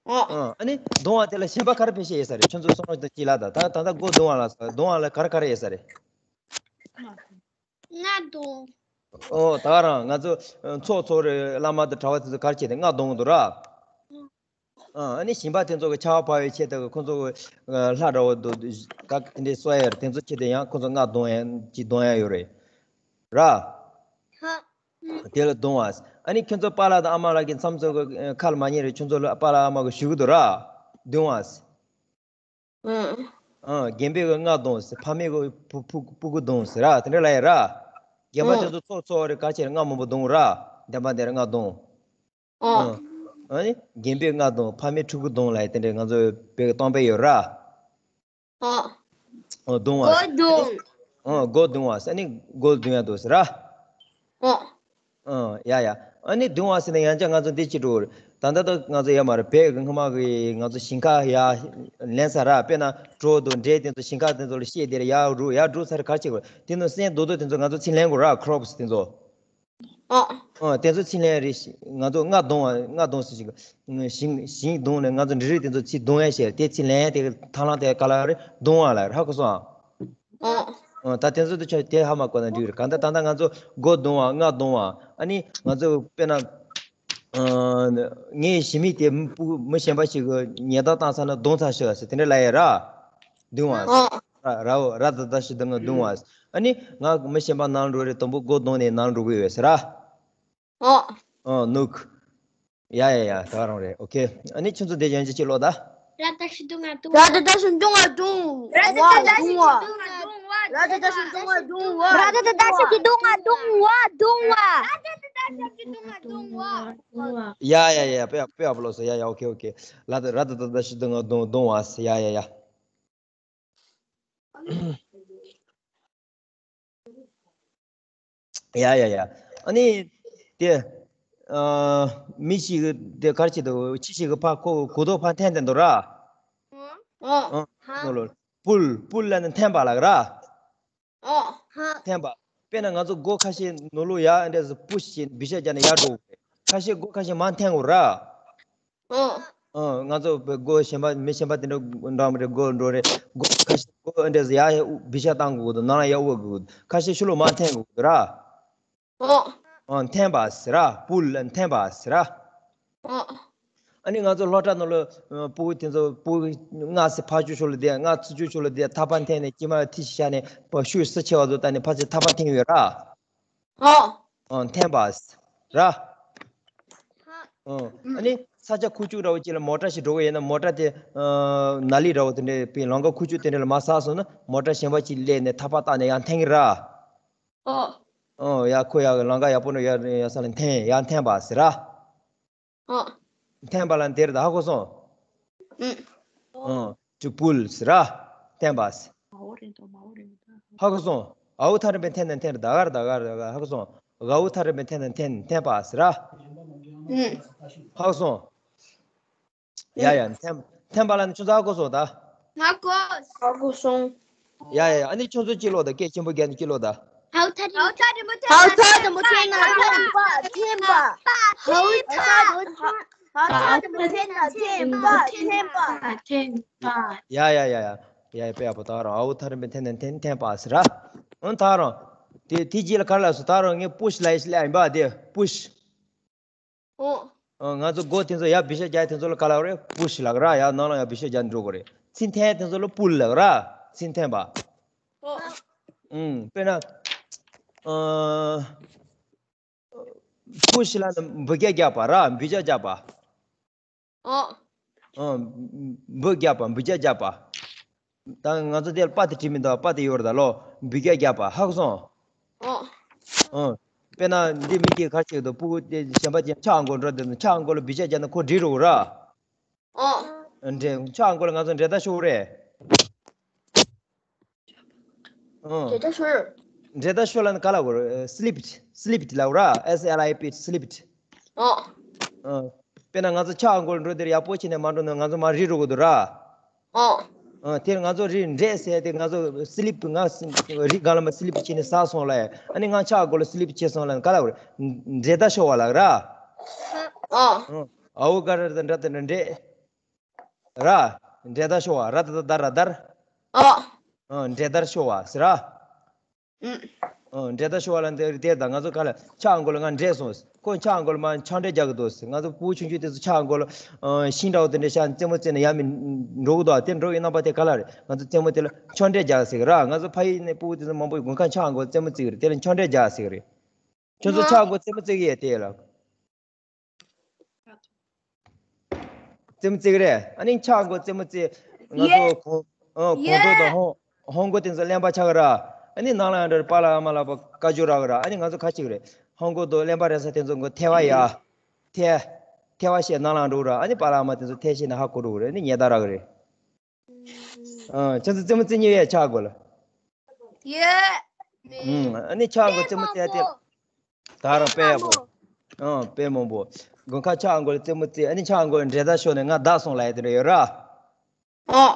ཨོ། ཨ་ནི་རྡུང་བ་དེ་ལ་གཞན་པ་ག་རེ་བེད་སྤྱོད་ཡོད་ས་རེད། ཁྱོད་ཚོ་བསམ་བློ་ཞིག་བཏང་། ཅི་ལ་ད་ད་ད་ལྟ་སྒོ་རྡུང་བ་ལ་ཟེར། རྡུང་བ་ལ་ག་རེ་ག་རེ་ཡོད་ས་རེད། རྔ་རྡུང་། ཨོ། ད་ག་རང་ང་ཚོ་ཚོགས་ཚོགས་རེ་བླ་མ་དང་གྲྭ་པ་དེ་ཚོ་ག་རེ་བྱེད་དེ། རྔ་རྡུང་གི་འདུག་ར། ཨ་ནི་གཞན་པ་དེ་ཚོ་གི་ཆར་པ་ཕབ་པའི་ཆེད་དུ་ཁོ་ཚོ་གི་ལྷ་འདྲ་བོ་འདུག་ག་དེ་འདྲའི་གསོ་ཡ་རེད། དེ་ཚོ་ཆེད་དུ་ཡང་ཁོ་ཚོ་རྔ་རྡུང་ཡ་ཅིག་རྡུང་ཡ་ཡོད་རེད་ར། དེ་ལ་རྡུང་བ། ཨ་ནི་ཁྱོད་ཚོ་པཱ་ལགས་དང་ཨ་མ་ལགས་ཀྱི་མཚམས་ཚོ་གི་ཁ་ལ་མ་ཉན་རེད། ཁྱོད་ཚོ་ལ་པཱ་ལགས་ཨ་མ་གིས་ཞུ་གི་འདུག་ར། རྡུང་བ། ཨ། རྒན་པས་གི་རྔ་རྡུང་ཟེར། ཕ་མས་གི་ཕྲུ་ཕྲུ་ཕྲུ་གུ་རྡུང་ཟེར་ར། དེ་འདྲ་ལབ་ཡ་ར། རྒན་པ་དེ་ཚོ་ཚོགས་ཚོགས་རེ་ག་ཆེར་རྔ་མང་པོ་རྡུང་ར། འདན་མ་འདན་ར་རྔ་རྡུང་། ཨ། ཨ་ནི་རྒན་པས་རྔ་རྡུང་། ཕ་མས་ཕྲུ་གུ་རྡུང་ལབ་ཡ་དེ་འདྲ་ང་ཚོ་བོད་ཀྱི་གཏམ་དཔེ་ཡོད་ར། ཨ། ཨ། རྡུང་བ། སྒོ་རྡུང་། ཨ། སྒོ་རྡུང་བ་ཟེར་ནི་སྒོ་རྡུང་ཡ་འདུག་ཟེར་ར། ཨ། ཨ། ཡ་ཡ། ཨ་ནི་རྡུང་བ་ཟེར་ནས་ཡང་བསྐྱར་ང་ཚོ་འདི་ཅི་འགྲོ། ད་ལྟ་ད་ང་ཚོ་ཡ་མ་རེད། བོད་ཀྱི་སྔ་མ་གི་ང་ཚོ་ཞིང་ཁ་ཡ་ལེན་ས་ར། དཔེར་ན་གྲོ་དང་འབྲས་དེ་ཚོ་ཞིང་ཁ་དེ་ཚོ་ལ་བཤལ་དེ་ར་ཡར་རུ་ཡར་རུ་ཚར་ག་རེ་བྱེད་དགོས། དེ་ནང་སྲན་རྡོག་རྡོག་དེ་ཚོ་ང་ཚོ་ཚིག་ལེན་དགོས་ར། ཁྲོབ་སི་དེ་ཚོ། ཨོ། ཨོ། དེ་ཚོ་ཚིག་ལན་རེ་ཞིག་ང་ཚོ་རྔ་བརྡུང་བ། རྔ་བརྡུང་ཟེར་ཞིག་ཞིང་ཞིང་བརྡུང་ནས་ང་ཚོ་འབྲུ་རིགས་དེ་ཚོ་ཚིག་བརྡུང་ཡ་བཤད། དེ་ཚིག་ལན་དེ་ཐང་ལང་དེ་ག་ལ་རེ་བརྡུང་བ་ལ་རེ། ཧ་གོ་སོང་ཨ། ཨོ། ཨོ། ད་དེ་ཚོ་དེ་ཆ་དེ་ཧ་མ་གོ་ན་འགྲིག་རེད། གང་ལྟར་ད་ལྟ་ང་ཚོ་སྒོ་བརྡུང་བ། རྔ་བརྡུང་བ། ཨ་ནི་ང་ཚོ་དཔེར་ན་ཨ་ངའི་ཞི་མི་དེ་སྤུ་མི་གཞན་པ་ཞིག་གི་ཉེས་རྡུང་བཏང་ཚར་ན་བརྡུང་ཚར་ཤག་ཟེར་དེ་འདྲ་ལབ་ཡ་ར། བརྡུང་བ། ཨོ། ར་ར་འོ། ར་ད་བཏགས་ར་ཞབས་ཀྱུ་ལྔ་བརྡུང་བ། ཨ་ནི་ང་མི་གཞན་པ་ནང་འགྲོ་རེད། དང་པོ་སྒོ་བརྡུངས་ནས་ནང་འགྲོ་གི་ཡོད་ཟེར་ར། ཨོ། ཨོ་ནུག་ཡ་ཡ་ཡ། ད་རང་རེད། ཨོ་ཁེ། ཨ་ནི་ཁྱོད་ཚོ་དེ་གཞན་ཅི་ཅི་ལོ་ད། ར་ད་ཞབས་ཀྱུ་ལྔ་བརྡུང་བ། ར་ད་བཏགས་ར་ཞབས་ཀྱུ་ལྔ་བརྡུང་བ། ར་ད་བཏགས་ར་ཞབས་ཀྱུ་ལྔ་བརྡུང་བ། ར་ད་བཏགས་ར་ཞབས་ཀྱུ་ལྔ་བརྡུང་བ། ར་ད་བཏགས་ར་ཞབས་ཀྱུ་ལྔ་བརྡུང་བ། བརྡུང་བ། ར་ད་བཏགས་ར་ཞབས་ཀྱུ་ལྔ་བརྡུང་བ། ཡ་ཡ་ཡ། དཔེ་དཔེ་ཡག་པོ་ལོ་སོ། ཡ་ཡ། ཨོ་ཁེ་ཨོ་ཁེ། ལ་ད་ར་ད་བཏགས་ར་ཞབས་ཀྱུ་ལྔ་བརྡུང་བརྡུང་བ། ཡ་ཡ་ཡ། ཡ་ཡ་ཡ། ཨ་ནི་དེ་ཨ་མི་ཞིག་གི་དེ་ག་རེ་བྱེད་འདུག་ཅི་ཞིག་གི་ཕར་ཁོ་གུ་དོག་ཕར་འཐེན་བསྡད་འདུག་ར། ཨོ། ཨོ། ཧ། ནོ་ལོ། པུལ། པུལ་ལབ་ནས་འཐེན་པ་ལབ་ར། ཨོ། ཧ། འཐེན་པ། དཔེར་ན་ང་ཚོ་སྒོ་ཁ་ཤས་ནོ་ལོ་ཡ་འདྲ་ཟེར་པུཤ་བྱས་འབུད་ཤ་རྒྱག་ནས་ཡར་འགྲོ་དགོས་རེད། ཁ་ཤས་སྒོ་ཁ་ཤས་མར་འཐེན་དགོས་ར། ཨོ། ཨོ། ང་ཚོ་སྒོ་གཞན་པ་མི་གཞན་པ་དེ་འདྲ་འདྲ་མི་རེད། སྒོ་འགྲོ་རེད། སྒོ་ཁ་ཤས་སྒོ་འདྲ་ཟེར་ཡ་འབུད་ཤ་བཏང་དགོས་འདུག་ནང་ལ་ཡར་དབོར་དགོས་འདུག་ཁ་ཤས་ཕྱི་ལོགས་མར་འཐེན་དགོས་འདུག་ར། ཨོ། ཨོ། འཐེན་པ་ཟེར་ར། པུལ་ལ་འཐེན་པ་ཟེར་ར། ཨོ། ཨ་ནི་ང་ཚོ་སློབ་གྲྭ་ནང་ལ་ཨ་ཕྲུ་གུ་དེ་ཚོ་ཕྲུ་གུ་སྔ་ཕྱི་ཕར་ཕྱོགས་ཕྱོགས་ལ་བསྡད། སྔ་ཚུར་ཕྱོགས་ཕྱོགས་ལ་བསྡད། ཐག་པ་འཐེན་ནས་དཀྱིལ་མ་ཐིག་ཤ་ནས་ཕར་ཤུགས་སུ་ཆེ་བ་ཚོ་བཏང་ནས་ཕར་ཚུར་ཐག་པ་འཐེན་ཡོད་ར། ཨོ། ཨོ། འཐེན་པ་ར། ཨོ། ཨ་ནི་ས་ཆ་ཁུག་ཀྱོག་འདྲ་བོ་ཅིག་ལ་མོ་ཊ་ཞིག་འགྲོ་གི་ཡོད་ན། མོ་ཊ་དེ་ཨ་ནཱ་ལི་འདྲ་བོ་དེ་འདྲའི་པའི་ལམ་ཁ་ཁུག་ཀྱོག་དེ་འདྲ་ལ་མར་ཟགས་སོང་ན། མོ་ཊ་གཞན་པ་ཅིག་སླེབས་ནས་ཐག་པ་བཏགས་ནས་ཡར་འཐེན་གི་ར། ཨོ། ཨོ། ཡ་ཁོ་ཡ་ལམ་ཁ་ཡག་པོ་འགྲོ་ཡ་ཡ་ས་ལ་འཐེན། ཡར་འཐེན་པ་ཟེར་ར། ཨོ། འཐེན་པ་ལ་འདིར་ད་ཧ་གོ་སོང་། ཨུ། ཨོ། ཊུ་པུལ་ཟེར་ར། འཐེན་པ་ཟེར། ཧ་གོ་སོང་། ཨའུ་ཐ་རི་བེ་འཐེན་ན་འཐེན་ར། ད་གར་ད་གར་ད་གར། ཧ་གོ་སོང་། ཨའུ་ཐ་རི་བེ་འཐེན་ན་འཐེན། འཐེན་པ་ཟེར་ར། ཨུ། ཧ་གོ་སོང་། ཡ་ཡ། འཐེན་འཐེན་པ་ལ་ནི་ཆུ་ཚ་ཧ་གོ་སོང་ད། ཧ་གོ། ཧ་གོ་སོང་། ཡ་ཡ་ཡ། ཨ་ནི་ཁྱོད་ཚོ་གཅིག་ལོག་དང་། སྐད་ཆེན་པོ་རྒྱག་ནས་གཅིག་ལོག་དང་། ཧའུ་ཐ་རི་མོ་ཐེན་ན་ཧའུ་ཐ་རི་མོ་ཐེན་ན་ཐེན་པ། ཐེན་པ། ཧའུ་ཐ་རི་མོ་ཧའུ་ཐ་རི་མོ་ཐེན་ན་ཐེན་པ། ཐེན་པ། ཐེན་པ། ཡ་ཡ་ཡ་ཡ། ཡ་ཡ། དཔེ་ཡག་པོ། ད་རང་ཨའུ་ཐ་རི་མོ་ཐེན་ན་ཐེན། ཐེན་པ་ཟེར་ར། ཨང་། ད་རང་དེ་དེ་རྗེས་ལ་ག་རེ་ལབ་སོང་། ད་རང་ངས་པུཤ་ལབ་ཡིན་པ་དེ། པུཤ། ཨོ། ཨ། ང་ཚོ་སྒོ་དེ་ཚོ་ཡར་འབུད་ཤ་རྒྱག་དེ་ཚོ་ལ་ག་ལབ་རེད། པུཤ་ལབ་ར། ཡར་ནང་ལ་ཡར་འབུད་ཤ་རྒྱག་འགྲོ་དགོས་རེད། ཚུར་འཐེན་དེ་ཚོ་ལ་པུལ་ལབ་ར། ཚུར་འཐེན་པ། ཨོ། ཨུམ། དཔེར་ན། ཨ། པུཤ་ལབ་ན་འབུད་རྒྱག་རྒྱག་པ་ར། འབུད་རྒྱག་རྒྱག་པ། ཨོ། ཨ། འབུད་རྒྱག་པ། འབུད་རྒྱག་རྒྱག་པ། ད་ང་ཚོ་དེ་ལ་པ་དེ་བྲིས་མི་འདུག་པ་དེ་ཡོད་རེད་ད་ལོ། འབུད་རྒྱག་རྒྱག་པ། ཧ་གོ་སོང་། ཨོ། ཨོ། དཔེར་ན་འདི་མི་གིས་ག་རེ་བྱེད་འདུག་ཕྲུ་གུ་དེ་གཞན་པ་ཅན་ཕྱག་མགོ་འགྲོ་དེ་ཚོ་ཕྱག་མགོ་ལ་འབུད་ཤ་རྒྱག་ན་ཁོ་འགྲིག་རོགས་ར། ཨོ། འདྲེ། ཕྱག་མགོ་ལ་ང་ཚོ་འདྲེ་ད་ཤོར་རེད། ཨོ། འདྲེ་ད་ཤོར། འདྲེ་ད་ཤོར་ལབ་ན་ག་ལབ་དགོས་རེད། སི་ལིབ། སི་ལིབ་ལབ་ར། S L I P། སི་ལིབ། ཨོ། ཨོ། དཔེར་ན་ང་ཚོ་ཕྱག་མགོ་ལ་འགྲོ་དེར་ཡག་པོ་བྱས་ནས་མ་འགྲོ་ན་ང་ཚོ་མར་རིལ་འགྲོ་དགོས་འདུག་ར། ཨོ། ཨོ། དེར་ང་ཚོ་རིལ་འདྲེ་ཟེར་དེ། ང་ཚོ་སི་ལིབ། ང་རིལ་སྒང་ལ་མར་སི་ལིབ་བྱས་ནས་ཟགས་སོང་ལབ། ཨ་ནི་ང་ཕྱག་མགོ་ལ་སི་ལིབ་བྱས་སོང་ལབ་ན་ག་ལབ་རེད། འདྲེ་ད་ཤོར་བ་ལབ་ར། ཨོ། ཨོ། ཨའུ་ག་ར་དང་འདྲ་དེ་འདྲ་འདྲེ། ར། འདྲེ་ད་ཤོར་བ། ར་ད་བཏགས་རྡ་ར་རྡར། ཨོ། ཨོ། འདྲེ་རྡར་ཤོར་བ་ཟེར་ར། ཨུམ། ཨོ། འདྲེ་རྡར་ཤོར་བ་ལབ་ན་དེ་དེ་ད་ང་ཚོ་ག་ལ་ཕྱག་མགོ་ལ་ང་འདྲེ་སོང་། ཁོ་ཕྱག་མགོ་ལ་མར་ཆང་འདྲེ་རྒྱག་གི་འདུག་ཟེར། ང་ཚོ་ཕྲུ་གུ་ཆུང་ཆུང་དེ་ཚོ་ཕྱག་མགོ་ལ་ཨ་ཤིང་འདྲ་བོ་དེ་འདྲ་བཞག་ནས་རྩེད་མོ་རྩེས་ནས་ཡར་མར་འགྲོ་གི་འདུག་དེ་འགྲོ་བའི་རྣམ་པ་དེ་ག་ལ་རེད། ང་ཚོ་རྩེད་མོ་དེ་ལ་ཆང་འདྲེ་རྒྱག་ཟེར་གི་ར། ང་ཚོ་ཕ་ཡུལ་ནས་ཕྲུ་གུ་དེ་ཚོ་མང་པོ་དགུན་ཁ་ཕྱག་མགོ་རྩེད་མོ་རྩེ་གི་རེད། དེ་ལ་ཆང་འདྲེ་རྒྱག་ཟེར་གི་རེད། ཁྱོད་ཚོ་ཕྱག་མགོ་རྩེད་མོ་རྩེ་གི་ཡོད་དེ་ལ། རྩེད་མོ་རྩེ་གི་རེད། ཨ་ནི་ཕྱག་མགོ་རྩེད་མོ་རྩེ། ང་ཚོ་ཡེ། གོང་ཨ་གོང་ཡེ། ཐོག་དང་ཧོང་ཧོང་གོ་དེ་ཚོ་གླེན་པ་ཆགས་གི་ར། ཨ་ནི་ནང་ལ་ཡང་འདྲ་པཱ་ལགས་ཨ་མ་ལགས་པ་བཀའ་བཀྱོན་རག་གི་ར། ཨ་ནི་ང་ཚོ་ཁ་ཅིག་རེད། ཧོང་གོ་དང་གླེན་པ་རེད་ས་དེ་ཚོ་མགོ་ཐལ་བ་ཡ། ཐལ། ཐལ་བ་བཤད་ནང་ལ་འགྲོ་གི་ར། ཨ་ནི་པཱ་ལགས་ཨ་མ་དེ་ཚོ་ཐལ་བཤད་ནས་ཧ་གོ་འགྲོ་གི་རེད། ཨ་ནི་ཉེས་རྡུང་རག་གི་རེད། ཨ་ཁྱེད་ཚོ་རྩེད་མོ་རྩེ་མྱོང་ཡས་ཕྱག་མགོ་ལ། ཡོད། ཨ་ནི་ཕྱག་མགོ་རྩེད་མོ་རྩེ་ཡ་དེ། ད་རང་དཔེ་ཡག་པོ། ཨང་། དཔེ་མང་པོ། དགུན་ཁ་ཕྱག་མགོ་ལ་རྩེད་མོ་རྩེ། ཨ་ནི་ཕྱག་མགོ་ལ་འདྲེ་རྡར་ཤོར་ནས་ང་བདའ་སོང་ལབ་ཡ་དེ་འདྲ་ཡོད་ར། ཨོ།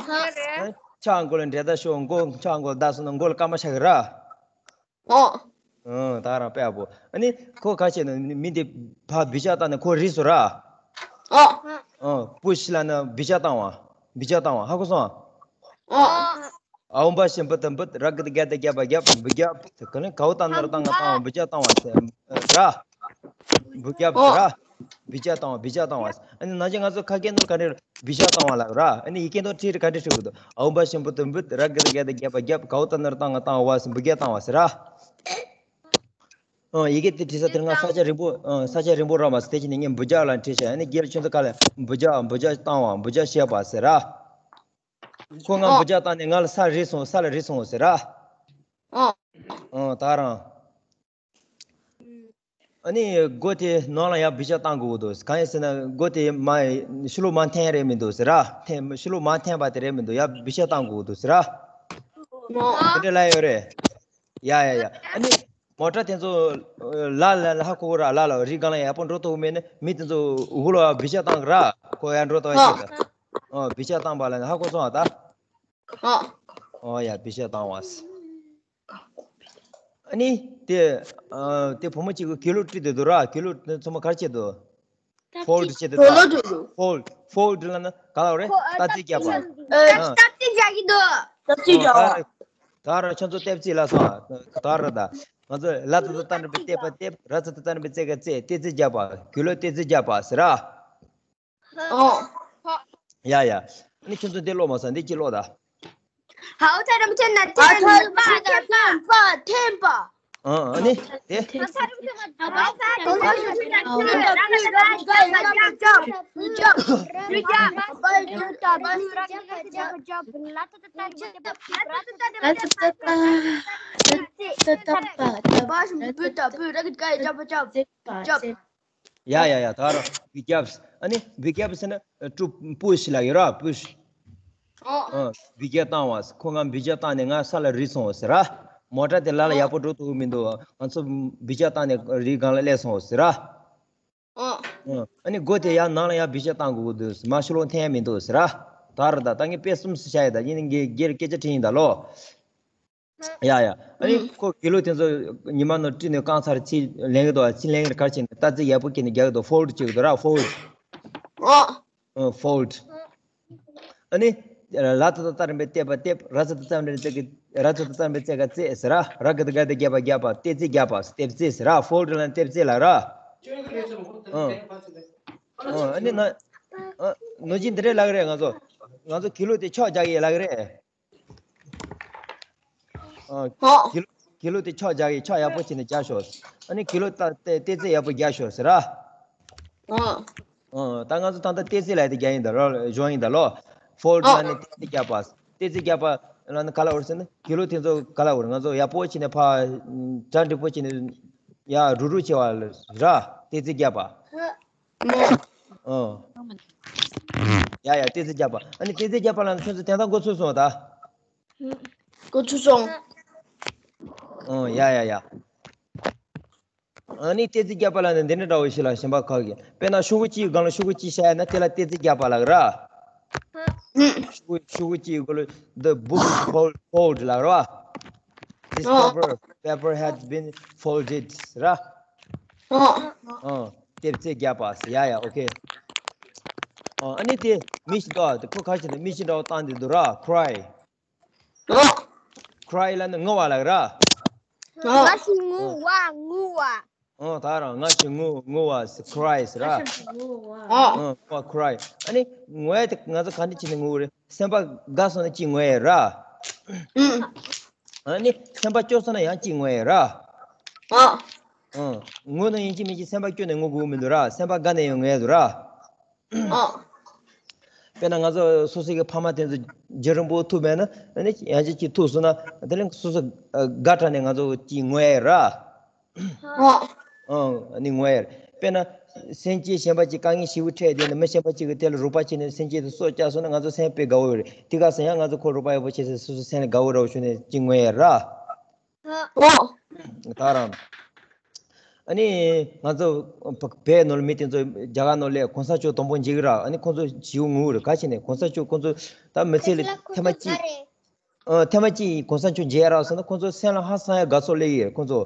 ཕྱག་མགོ་ལ་འདྲེ་རྡར་ཤོར། མགོ་ཕྱག་མགོ་ལ་བདའ་སོང་ན་མགོ་ལ་སྐར་མ་ཆགས་ཀྱི་ར། ཨོ། ཨང་། ད་རང་དཔེ་ཡག་པོ། ཨ་ནི་ཁོ་ག་བྱས་ན་མི་འདི་ཕར་བི་ཅག་བཏང་ནས་ཁོ་རིག་སོང་ར། ཨོ། ཨང་། པུ་ཤི་ལབ་ན་བི་ཅག་བཏང་བ། བི་ཅག་བཏང་བ། ཧ་གོ་སོང་ཨ། ཨོ། ཨའུ་བ་ཞབས་ཀྱུ་ཏུ་འབུད། ར་གི་གུ་རྒྱ་ད་རྒྱབ་པ་རྒྱབ། འབུད་རྒྱབ། ག་ནི་གའོ་ཏ་ན་རོ་ཏ་ང་བཏང་བ། འབུད་རྒྱབ་བཏང་བ་ཟེར་ར། འབུད་རྒྱབ་ཟེར་ར། བི་ཅག་བཏང་བ། བི་ཅག་བཏང་བ། ཨ་ནི་ནང་བཞིན་ང་ཚོ་ཁ་སྐད་ནང་ག་འདྲ་བི་ཅག་བཏང་བ་ལབ་ར། ཨ་ནི་ཡི་གེ་ནང་བྲིས་རེ་ག་འདྲ་བྲིས་དགོས་འདུག་ཨའུ་བ་ཞབས་ཀྱུ་ཏུ་འབུད། ར་གི་གུ་རྒྱ་ད་རྒྱབ་པ་རྒྱབ། གའོ་ཏ་ན་རོ་ཏ་ང་བཏང་བ་ཟེར། འབུད་རྒྱབ་བཏང་བ་ཟེར་ར། ཨང་། ཡི་གེ་དེ་བྲིས་ས་དེར་ང་ས་ཆ་རིང་པོ། ཨང་། ས་ཆ་རིང་པོ་རག་མ་སོང་། དེ་བྱས་ནས་ངས་འབུད་རྒྱབ་ལབ་བྲིས་བཞག་ཨ་ནི་རྒན་ལགས་ཁྱོད་ཚོ་ག་ལ་འབུད་རྒྱབ། འབུད་རྒྱབ་བཏང་བ། འབུད་རྒྱབ་བཤད་པ་ཟེར་ར། ཁོ་ང་འབུད་རྒྱབ་བཏང་ནས་ང་ལ་ས་རིག་སོང་། ས་ལ་རིག་སོང་ཟེར་ར། ཨང་། ད་རང་། ཨ་ནི་སྒོ་དེ་ནང་ལ་ཡར་འབུད་རྒྱབ་བཏང་དགོས་འདུག་གང་ཡིན་ཟེར་ན་སྒོ་དེ་མ་ཕྱི་ལོགས་མར་འཐེན་རེད་མི་འདུག་ཟེར་ར། འཐེན། ཕྱི་ལོགས་མར་འཐེན་པ་དེ་རེད་མི་འདུག་ཡར་འབུད་རྒྱབ་བཏང་དགོས་འདུག་ཟེར་ར། དེ་འདྲ་ལབ་ཡོད་རེད། ཡ་ཡ་ཡ། ཨ་ནི་མོ་ཊ་དེ་ཚོ་ལ་ལ་ལ་ཧ་གོ་གི་ར། ལ་ལ་རི་སྒང་ལ་ཡག་པོ་འགྲོ་ཐུབ་མེད་ན་མི་དེ་ཚོ་འུ་ལ་འབུད་རྒྱབ་བཏང་གི་ར། ཁོ་ཡར་འགྲོ་ཐུབ་ཡ་ཨོ། ཆེད་དུ། ཨོ། འབུད་རྒྱབ་བཏང་པ་ལ་ཧ་གོ་སོང་ཨ་ད། ཨོ། ཨོ་ཡ། འབུད་རྒྱབ་བཏང་བ། ཨ་ནི་དེ་ཨ་དེ་བུ་མོ་གཅིག་གིས་གྱི་ལོ་བྲིས་བསྡད་འདུག་ར། གྱི་ལོ་དེ་ཚང་མ་ག་རེ་བྱས་འདུག་ཕོལ་ཌི་བྱས་འདུག་ད། ཕོལ་ཌི། ཕོལ་ཌི་ལབ་ན་ག་ལབ་རེད། ཨ། ཏ་ཙི་རྒྱག་པ། ཨ། ཏ་ཙི་རྒྱག་གི་འདུག་ཏ་ཙི་རྒྱག་པ། ད་ར་ཁྱོད་ཚོ་ཏེབ་ཙི་ལབ་སོང་ཨ། ད་ར་ད། ང་ཚོ་ལ་ཙ་ད་ཏ་འགྲེང་བུ་ཏེ་པ་ཏེབ། ར་ཙ་ད་ཏ་འགྲེང་བུ་ཙེ་ག་ཙེ། ཏེ་ཙི་རྒྱག་པ། གྱི་ལོ་ཏེ་ཙི་རྒྱག་པ་ཟེར་ར། ཨོ། ཡ་ཡ། ཨ་ནི་ཁྱོད་ཚོ་འདི་ཀློག་མ་སོང་། འདི་གཅིག་ཀློག་ད། ཧའོ་ཚ་རམ་ཆེན་ན་ཨ་ཚ་རམ་ཆེན་ན་ཐེམ་པ་ཐེམ་པ། ཨ་ཨ་ནི་དེ། ཨ་ཚ་རམ་ཆེན་ན་ཐེམ་པ་ཐེམ་པ། ཡ་ཡ་ཡ། ད་ར་བི་རྒྱབ། ཨ་ནི་བི་རྒྱབ་ཟེར་ན་ཀྲུ་པུ་ཤི་ལབ་ཡོད་ར། པུ་ཤི། ཨོ། ཨོ། བི་རྒྱབ་བཏང་བ། ཁོ་ང་བི་རྒྱབ་བཏང་ནས་ང་ས་ལ་རིལ་སོང་ཟེར་ར། མོ་ཊ་དེ་ལ་ལ་ཡག་པོ་འགྲོ་ཐུབ་ཀྱི་མི་འདུག་ང་ཚོ་བི་རྒྱབ་བཏང་ནས་རི་སྒང་ལ་སླེབས་སོང་ཟེར་ར། ཨོ། ཨོ། ཨ་ནི་སྒོ་དེ་ཡར་ནང་ལ་ཡར་བི་རྒྱབ་བཏང་དགོས་འདུག་མར་ཕྱི་ལོགས་འཐེན་ཡ་མི་འདུག་ཟེར་ར། ད་ར་ད། ད་ངས་དཔེ་གསུམ་བཞག་ཡ། ད་ཡིན་ནའི་ངས་སྒེར་སྐད་ཆ་དྲིས་ཡིན་ད་ལོ། ཡ་ཡ། ཨ་ནི་ཨུམ། ཁོ་གྱི་ལོ་དེ་ཚོ་ཉི་མ་ནང་བྲིས་ནས་རྐང་ཚར་ཅིག་ལེན་གི་འདུག་ཅིག་ལེན་གི་རེད། ག་རེ་བྱས་ནས་ཏ་ཙི་ཡག་པོ་བཀལ་ནས་རྒྱག་གི་འདུག་ཕོལ་ཌི་བྱེད་གི་འདུག་ར། ཕོལ་ཌི། ཨོ། ཨོ། ཕོལ་ཌི། ཨ་ནི་ལ་ཏ་ཏ་ཏ་རེ་འབད་ཏེ་པ་ཏེབ། ར་ཙ་ཏ་ཏ་རེ་འབད་ཙེ་ག་ར་ཙ་ཏ་ཏ་རེ་འབད་ཙེ་ག་ཙེ་ཟེར་ར། ར་ག་ཏ་ག་ཏ་རྒྱ་བ་རྒྱབ་པ། ཏེ་ཙེ་རྒྱབ་པ། ཏེབ་ཙེ་ཟེར་ར། ཕོལ་ཌི་ལབ་ན་ཏེབ་ཙེ་ལབ་ར། ཨོ། ཨོ། ཨ་ནི་ན། ཨ། ནོར་གྱི་འདི་འདྲས་ལབ་གི་རེད། ང་ཚོ་ང་ཚོ་གྱི་ལོ་དེ་ཆག་རྒྱག་གི་ལབ་གི་རེད། ཨ། ཨོ། གྱི་ལོ་གྱི་ལོ་དེ་ཆག་རྒྱག་གི། ཆག་ཡག་པོ་བྱས་ནས་རྒྱག་ཤོག་ཨ་ནི་གྱི་ལོ་ད་ཏེ་ཏེ་ཙེ་ཡག་པོ་རྒྱག་ཤོག་ཟེར་ར། ཨོ། ཨ། ད་ང་ཚོ་ད་ལྟ་ཏེ་ཙེ་ལབ་དེ་རྒྱག་ཡིན་ད་ལོ། གཞུང་ཡིན་ད་ལོ། ཕོལ་ཌི་ཨོ། ལབ་ནས་ཏེ་ཙེ་རྒྱབ་པ། ཏེ་ཙེ་རྒྱབ་པ་ལབ་ན་ག་ལབ་དགོས་རེད་ཟེར་ན། གྱི་ལོ་དེ་ཚོ་ག་ལབ་དགོས་རེད། ང་ཚོ་ཡག་པོ་བྱས་ནས་ཕར་གྲ་འགྲིག་པོ་བྱས་ནས་ཡར་རུབ་རུབ་བྱས་པ་ར། ཏེ་ཙེ་རྒྱབ་པ། ཨོ། ཡ་ཡ། ཏེ་ཙེ་རྒྱབ་པ། ཨ་ནི་ཏེ་ཙེ་རྒྱབ་པ་ལབ་ན་ཁྱོད་ཚོ་དེང་སང་འགོ་ཚུགས་སོང་ད། འགོ་ཚུགས་སོང་། ཨོ། ཡ་ཡ་ཡ། ཨ་ནི་ཏེ་ཙེ་རྒྱབ་པ་ལབ་ན་འདི་འདྲ་འདྲ་བོ་ཞིག་ལ་གཞན་པ་ཁག་གི། དཔེར་ན་ཤོག་གུ་གཅིག་སྒང་ལ་ཤོག་གུ་གཅིག་བཞག་ཡ་ན་དེ་ལ་ཏེ་ཙེ་རྒྱབ་པ་ལབ་ར། ཤོག་གུ་ཤོག་གུ་གཅིག་གུ་ལ། The book is fold- folded ལབ་ར། This ཨོ། paper paper has been folded ར། ཨོ། ཨོ། ཏེབ་ཙེ་རྒྱབ་པ། ཡ་ཡ། ཨོ་ཁེ། ཨོ། ཨ་ནི་དེ་མི་ཞིག་འདུག་དེ་ཁོ་ཁ་ཤས་ནས་མི་ཞིག་འདྲ་བོ་བཏང་བསྡད་འདུག་ར། Cry། ཨོ། Cry ལབ་ན་ངུ་བ་ལབ་ར། ཨོ། ང་ཞིག་ངུ་བ། ངུ་བ། ཨོ། ད་རང་ང་ཞིག་ངུ། ངུ་བ་ཟེར། Cry ཟེར་ར། ཨོ། ཨོ། Cry། ཨ་ནི་ངུ་ཡ་དེ་ང་ཚོ་ག་འདྲ་བྱས་ནས་ངུ་གི་རེད། སེམས་པ་དགའ་སོང་ན་གཅིག་ངུ་ཡ་ར། ཨུམ། ཨ་ནི་སེམས་པ་སྐྱོ་སོང་ན་ཡང་གཅིག་ངུ་ཡ་ར། ཨོ། ཨོ། ངུ་ན་ཡིན་གཅིག་མིན་གཅིག་སེམས་པ་སྐྱོ་ནས་ངུ་དགོས་མི་འདུག་ར། སེམས་པ་དགའ་ནས་ཡང་ངུ་ཡ་འདུག་ར། ཨོ། དཔེར་ན་ང་ཚོ་སོ་སོ་གི་ཕ་མ་དེ་ཚོ་རྒྱུན་རིང་པོ་ཐུག་མེད་ན། ཨ་ནི་ཡང་གཅིག་གཅིག་ཐུག་སོང་ན་དེ་ལས་སོ་སོ་དགའ་དྲགས་ནས་ང་ཚོ་གཅིག་ངུ་ཡ་ར། ཨོ། ཨོ། ཨ་ནི་ངུ་ཡ་ར། དཔེར་ན་སེམས་ཅན་གཞན་པ་ཅིག་དཀའ་ངལ་ཞེ་པོ་འཕྲད་དེ་ནི་མི་གཞན་པ་ཅིག་གིས་དེ་ལ་རོགས་པ་བྱས་ནས་སེམས་ཅན་དེ་སྲོག་བསྐྱབས་སོང་ན་ང་ཚོ་སེམས་དཔེ་དགའ་བོ་ཡོད་རེད། དེ་ག་ས་ཡང་ང་ཚོ་ཁོ་རོགས་པ་ཡག་པོ་བྱས་ཚེ་སོ་སོ་སེམས་ལ་དགའ་བོ་འདྲ་བོ་བྱུང་ནས་གཅིག་ངུ་ཡ་ར། ཨོ། ད་རང་། ཨ་ནི་ང་ཚོ་བ- བལ་ནང་ལ་མི་དེ་ཚོ་རྒྱ་གར་ནང་སླེབས་གོང་ས་མཆོག་དང་པོ་མཇལ་གི་ར། ཨ་ནི་ཁོང་ཚོ་ཞེ་པོ་ངུ་གི་རེད། ག་རེ་བྱས་ནས་གོང་ས་མཆོག་ཁོང་ཚོ་ད་མི་ཚེ་ལ་ཐེངས་མ་གཅིག་ཨ། ཐེངས་མ་གཅིག་གོང་ས་མཆོག་མཇལ་ཡ་རག་སོང་ན་ཁོང་ཚོ་སེམས་ལ་ཧང་སང་ཡ་དགའ་ཚོར་སླེབས་ཡོད་རེད་ཁོང་ཚོ།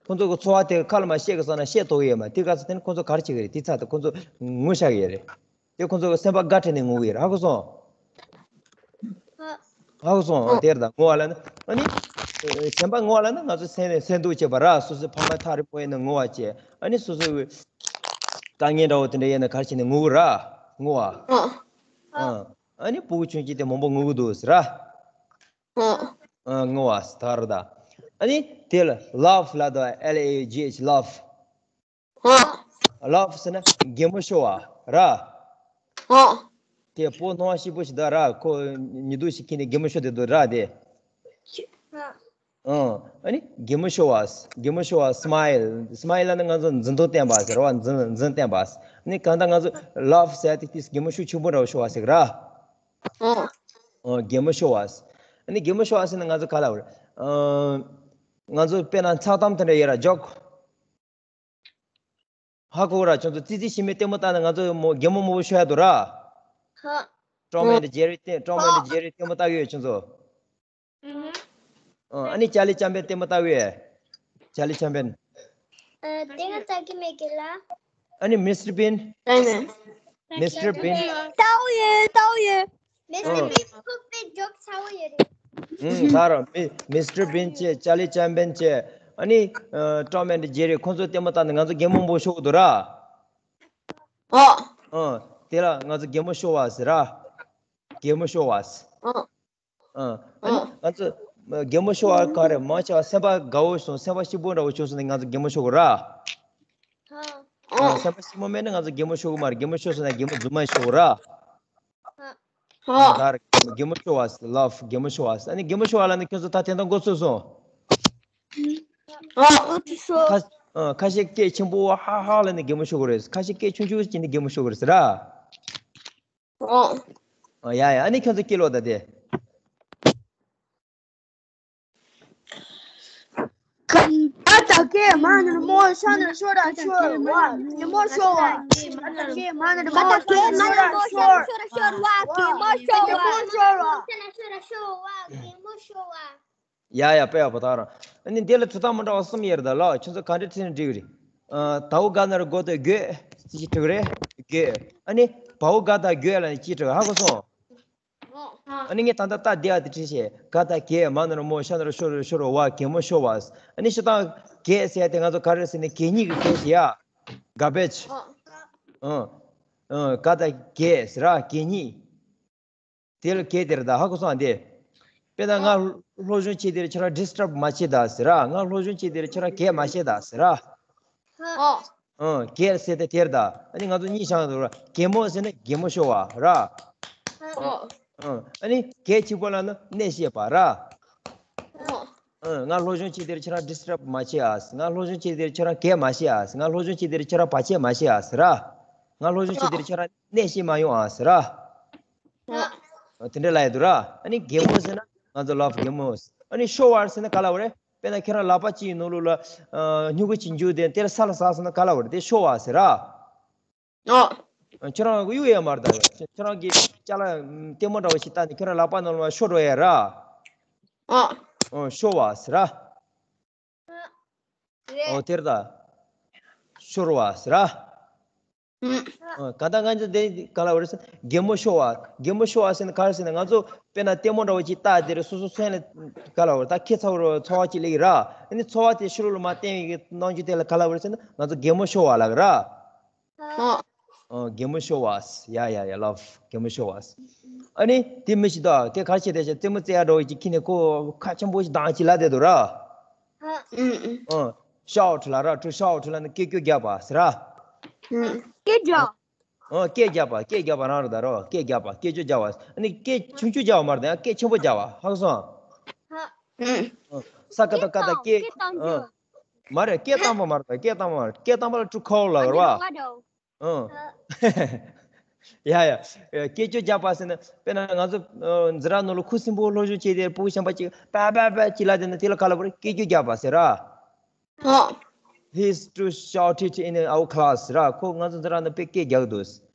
ཁོང་ཚོ་གི་འཚོ་བ་དེ་ཁ་ལ་མ་བཤད་གི་སོང་ན་བཤད་ཐུབ་ཡོད་མ། དེ་ག་ཚོད་དེ་ནི་ཁོང་ཚོ་ག་རེ་བྱེད་གི་རེད། དེ་ཚ་དེ་ཁོང་ཚོ་ངུ་ཤག་གི་རེད། དེ་ཁོང་ཚོ་གི་སེམས་པ་དགའ་དྲན་ནས་ངུ་གི་རེད། ཧ་གོ་སོང་། ཧ་གོ་སོང་། དེར་ད་ངུ་བ་ལ་ནི་ཨ་ནི་གཞན་པ་ངུ་བ་ལ་ནི་ང་ཚོ་སེམས་སེམས་སྡུག་བྱེད་པ་ར། སོ་སོའི་ཕ་མ་ཐག་རིང་པོ་ཡིན་ན་ངུ་བ་བྱེད། ཨ་ནི་སོ་སོའི་དཀའ་ངལ་འདྲ་བོ་དེ་འདྲ་ཡིན་ན་ག་རེ་བྱས་ནས་ངུ་གི་ར། ངུ་བ། ཨ་ནི་ཕྲུ་གུ་ཆུང་ཆུང་དེ་མང་པོ་ངུ་གི་འདུག་ཟེར་ར། ངུ་བ་ཟེར་ད་ར་ད། ཨ་ནི་དེ་ལ་ལབ་ལབ་དང་། L A U G H, love. ལབ་ཟེར་ན་གད་མོ་ཤོར་བ་ར། དེ་བུ་སྣང་བ་སྐྱིད་པོ་ཞིག་འདུག་ར། ཁོ་ཉི་གདུགས་ཤིག་འཁྱེར་ནས་གད་མོ་ཤོར་བསྡད་འདུག་ར་དེ། ཨ་ནི་གད་མོ་ཤོར་བ། གད་མོ་ཤོར་བ། Smile. Smile ལབ་ན་ང་ཚོ་འཛུམ་མདངས་བསྟན་པ་ཟེར་བ། འཛུམ་འཛུམ་བསྟན་པ། ཨ་ནི་གང་ལྟར་ང་ཚོ་ལབ་ཟེར་དེ་དེ་གད་མོ་ཤུགས་ཆེན་པོ་འདྲ་བོ་ཤོར་བ་ཟེར་གི་ར། གད་མོ་ཤོར་བ། ཨ་ནི་གད་མོ་ཤོར་བ་ཟེར་ན་ང་ཚོ་ག་ལབ་རེད། ང་ཚོ་དཔེར་ན་ཚགས་དམ་དེ་འདྲ་ཡོད་ར། ཇོག་ཧ་གོ་ར། ཁྱོད་ཚོ་ཙི་ཙི་ཞིག་མའི་ལྟད་མོ་བལྟས་ན་ང་ཚོ་མོ་གད་མོ་མང་པོ་ཤོར་ཡ་འདུག་ར། ཧ། Tom and Jerry ལྟད། Tom and Jerry ལྟད་མོ་ལྟ་གི་ཡོད་ཁྱོད་ཚོ། ཨ་ནི་ཅར་ལི་ཅམ་པན་ལྟད་མོ་ལྟ་གི་ཡོད། ཅར་ལི་ཅམ་པན། ཨ། དེ་ང་ལྟ་གི་མེད་གི་ལ། ཨ་ནི་མི་སི་ཊར་བིན། མི་སི་ཊར་བིན། ལྟ་གི་ཡོད། ལྟ་གི་ཡོད། མི་སི་ཊར་བིན་ཁོ་དཔེ་ཇོག་ཚ་བོ་ཡོད་རེད། ཨུམ། ད་ར་མི་མི་སི་ཊར་བིན་བྱས། ཅར་ལི་ཅམ་པན་བྱས། ཨ་ནི་Tom and Jerry ཁོང་ཚོ་ལྟད་མོ་བལྟས་ནས་ང་ཚོ་གད་མོ་མང་པོ་ཤོར་གི་འདུག་ར། ཨ། ཨ། དེ་ལ་ང་ཚོ་གད་མོ་ཤོར་བ་ཟེར་ར། གད་མོ་ཤོར་བ་ཟེར། ཨ། ཨ། ཨ་ནི་ང་ཚོ་གད་མོ་ཤོར་བ་ག་རེ། མང་ཆེ་བ་སེམས་པ་དགའ་བོ་སོང་། སེམས་པ་སྐྱིད་པོ་འདྲ་བོ་བྱུང་སོང་ན་ང་ཚོ་གད་མོ་ཤོར་གི་ར། ཨ། སེམས་པ་སྐྱིད་པོ་མེད་ན་ང་ཚོ་གད་མོ་ཤོར་གི་མ་རེད། གད་མོ་ཤོར་སོང་ན་གད་མོ་རྫུན་མ་ཤོར་གི་ར། ཨ། ད་ར་གད་མོ་ཤོར་བ་ཟེར། ལབ། གད་མོ་ཤོར་བ་ཟེར། ཨ་ནི་གད་མོ་ཤོར་བ་ལབ་ནས་ཁྱོད་ཚོ་ད་དེ་འདྲ་མགོ་ཚོས་སོང་། ཨ། ཨོ་ཚོས་སོང་། ཁ། ཨ། ཁ་ཤས་སྐད་ཆེན་པོ་ཧ་ཧ་ལབ་ནས་གད་མོ་ཤོར་གི་རེད། ཁ་ཤས་སྐད་ཆུང་ཆུང་བྱས་ནས་གད་མོ་ཤོར་གི་རེད་ཟེར་ར། ཨོ། ཨ། ཡ་ཡ། ཨ་ནི་ཁྱོད་ཚོ་སྐད་ལོག་ད་དེ། ག་ད་གད་མ་ནོར་མོ་ཤ་ནོར་ཤོར་ར་ཤོར་བ་གད་མོ་ཤོར་བ། ག་ད་གད་མ་ནོར་མོ་ཤ་ནོར་ཤོར་ར་ཤོར་བ་གད་མོ་ཤོར་བ། ཡ་ཡ། དཔེ་ཡག་པོ་ད་ར། ཨ་ནི་འདི་ལ་དྲི་སྟངས་མི་འདྲ་བ་གསུམ་ཡོད་རེད་ད་ལགས། ཁྱོད་ཚོ་ག་འདྲ་བྲིས་ན་འགྲིག་གི་རེད། ཨ། དའོ་ག་ན་རོ་གོ་ཏོ་གོས་ཅེས་བྲིས་གི་རེད། གོས། ཨ་ནི་བའོ་ག་ད་གོས་ལབ་ནས་ཅེས་བྲིས་གི། ཧ་གོ་སོང་། ཨ་ནི་ངས་ད་ལྟ་རྟགས་བདེ་བ་དེ་བྲིས་བྱས། ག་ད་གད་མ་ན་རོ་མོ་ཤ་ན་རོ་ཤོ་རོ་ཤོ་རོ་བ་གད་མོ་ཤོར་བ། ཨ་ནི་སྤྱིར་བཏང་གད་ཟེར་ཡ་དེ་ང་ཚོ་ག་རེ་ཟེར་ན་གད་སྙིགས་ཀྱི་གད་ཟེར་ཡ། Garbage. ཨ། ཨ། ག་ད་གད་ཟེར་ར། གད་སྙིགས། དེ་ལ་གད་དེ་རེད་ད། ཧ་གོ་སོང་། དེ། དཔེར་ན་ང་སློབ་སྦྱོང་བྱེད་དེར་ཁྱོད་རང་disturb མ་བྱེད་ད་ཟེར་ར། ང་སློབ་སྦྱོང་བྱེད་དེར་ཁྱོད་རང་གད་མ་བྱེད་ད་ཟེར་ར། ཨ། ཨ། གད་ཟེར་དེ་དེ་རེད་ད། ཨ་ནི་ང་ཚོ་གཉིས་ཆགས་འདུག་ར། གད་མོ་ཟེར་ན་གད་མོ་ཤོར་བ་ར། ཨ། ཨ། ཨ་ནི་གད་གཅིག་པོ་ལབ་ན་གནས་བཤད་པ་ར། ཨ། ཨ། ང་སློབ་སྦྱོང་བྱེད་དེར་ཁྱོད་རང་disturb མ་བྱེད་ཨ། ང་སློབ་སྦྱོང་བྱེད་དེར་ཁྱོད་རང་གད་མ་བྱེད་ཨ། ང་སློབ་སྦྱོང་བྱེད་དེར་ཁྱོད་རང་བར་ཆད་མ་བྱེད་ཨ་ཟེར་ར། ང་སློབ་སྦྱོང་བྱེད་དེར་ཁྱོད་རང་གནས་བཤད་མ་ཡོང་ཨ་ཟེར་ར། ཨ། དེ་འདྲ་ལབ་ཡ་འདུག་ར། ཨ་ནི་གད་མོ་ཟེར་ན་ང་ཚོ་ལབ་གད་མོ། ཨ་ནི་ཤོར་བ་ཟེར་ན་ག་ལབ་རེད། དཔེར་ན་ཁྱོད་རང་ལག་པ་གཅིག་ནང་ལོགས་ལ་ཨ་སྨྱུ་གུ་གཅིག་འཇུས་ཏེ་དེ་ལ་ས་ལ་ཟགས་སོང་ན་ག་ལབ་རེད། དེ་ཤོར་བ་ཟེར་ར། ཨ། ཁྱོད་རང་གཡུག་ཡ་མ་རེད་ད། ཁྱོད་རང་གིས་ཅ་ལག་ལྟད་མོ་འདྲ་བོ་ཞིག་བལྟས་ནས་ཁྱོད་རང་ལག་པ་ནང་ལ་ཤོར་འགྲོ་ཡ་ར། ཨ། ཨ། ཤོར་བ་ཟེར་ར། རེད། ཨོ་དེར་ད། ཤོར་བ་ཟེར་ར། ཨ། ག་ད་ང་ཚོ་དེ་ག་ལབ་རེད་ཟེར། གད་མོ་ཤོར་བ། གད་མོ་ཤོར་བ་ཟེར་ན་ག་རེ་ཟེར་ན། ང་ཚོ་དཔེར་ན་ལྟད་མོ་འདྲ་བོ་ཅིག་བལྟས་དེ་རེད། སོ་སོ་སེམས་ལ་ག་ལབ་རེད། ད་ཁེ་ཚ་བོ་རེད། ཚོར་བ་ཅིག་སླེབས་ཀྱི་ར། ཨ་ནི་ཚོར་བ་དེ་ཕྱི་ལོགས་ལ་མར་བསྟན་པའི་གི་རྣམ་འགྱུར་དེ་ལ་ག་ལབ་རེད་ཟེར་ན། ང་ཚོ་གད་མོ་ཤོར་བ་ལབ་ཀྱི་ར། ཨ། ཨ། གད་མོ་ཤོར་བ། ཡ་ཡ་ཡ། ལབ། གད་མོ་ཤོར་བ། ཨ་ནི་དེ་མི་ཤེས་ད། དེ་ག་རེ་བྱས་དེ་བྱས། རྩེད་མོ་རྩེ་ཡ་འདྲ་བོ་ཅིག་ཁྱེར་ནས་ཁོ་ཁ་ཆེན་པོ་ཞིག་གདངས་ཅིག་ལབ་བསྡད་འདུག་ར། ཨ། ཨ། Shout ལབ་ར། To shout ལབ་ན་སྐད་ཅོར་རྒྱག་པ་ཟེར་ར། སྐད་རྒྱག་ཨ། སྐད་རྒྱག་པ། སྐད་རྒྱག་པ་རང་རེད་ད་རོ། སྐད་རྒྱག་པ། སྐད་ཅོར་རྒྱག་པ། ཨ་ནི་སྐད་ཆུང་ཆུང་རྒྱག་པ་མ་རེད་ད། སྐད་ཆེན་པོ་རྒྱག་པ། ཧ་གོ་སོང་། ཨ། ས་ཀ་བཏགས་སྐ་ད་སྐད། ཨ། མ་རེད། སྐད་བཏང་པ་མ་རེད་ད། སྐད་བཏང་པ་མ་རེད། སྐད་བཏང་པ་ལ་to call ལབ་རེད་བ། ཨ། ཡ་ཡ། སྐད་ཅོར་རྒྱག་པ་ཟེར་ན་དཔེར་ན་ང་ཚོ་ཨ་འཛིན་གྲྭ་ནང་ལ་ཁུ་སིམ་པོ་སློབ་སྦྱོང་བྱེད་དེ་ཕྲུ་གུ་གཞན་པ་ཅིག་པ་པ་པ་ཅིག་ལབ་བསྡད་ན་དེ་ལ་ག་ལབ་རེད། སྐད་ཅོར་རྒྱག་པ་ཟེར་ར། ཨ། He's too shouted in our class ར། ཁོ་ང་ཚོ་འཛིན་གྲྭ་ནང་དཔེ་སྐད་རྒྱག་གི་འདུག་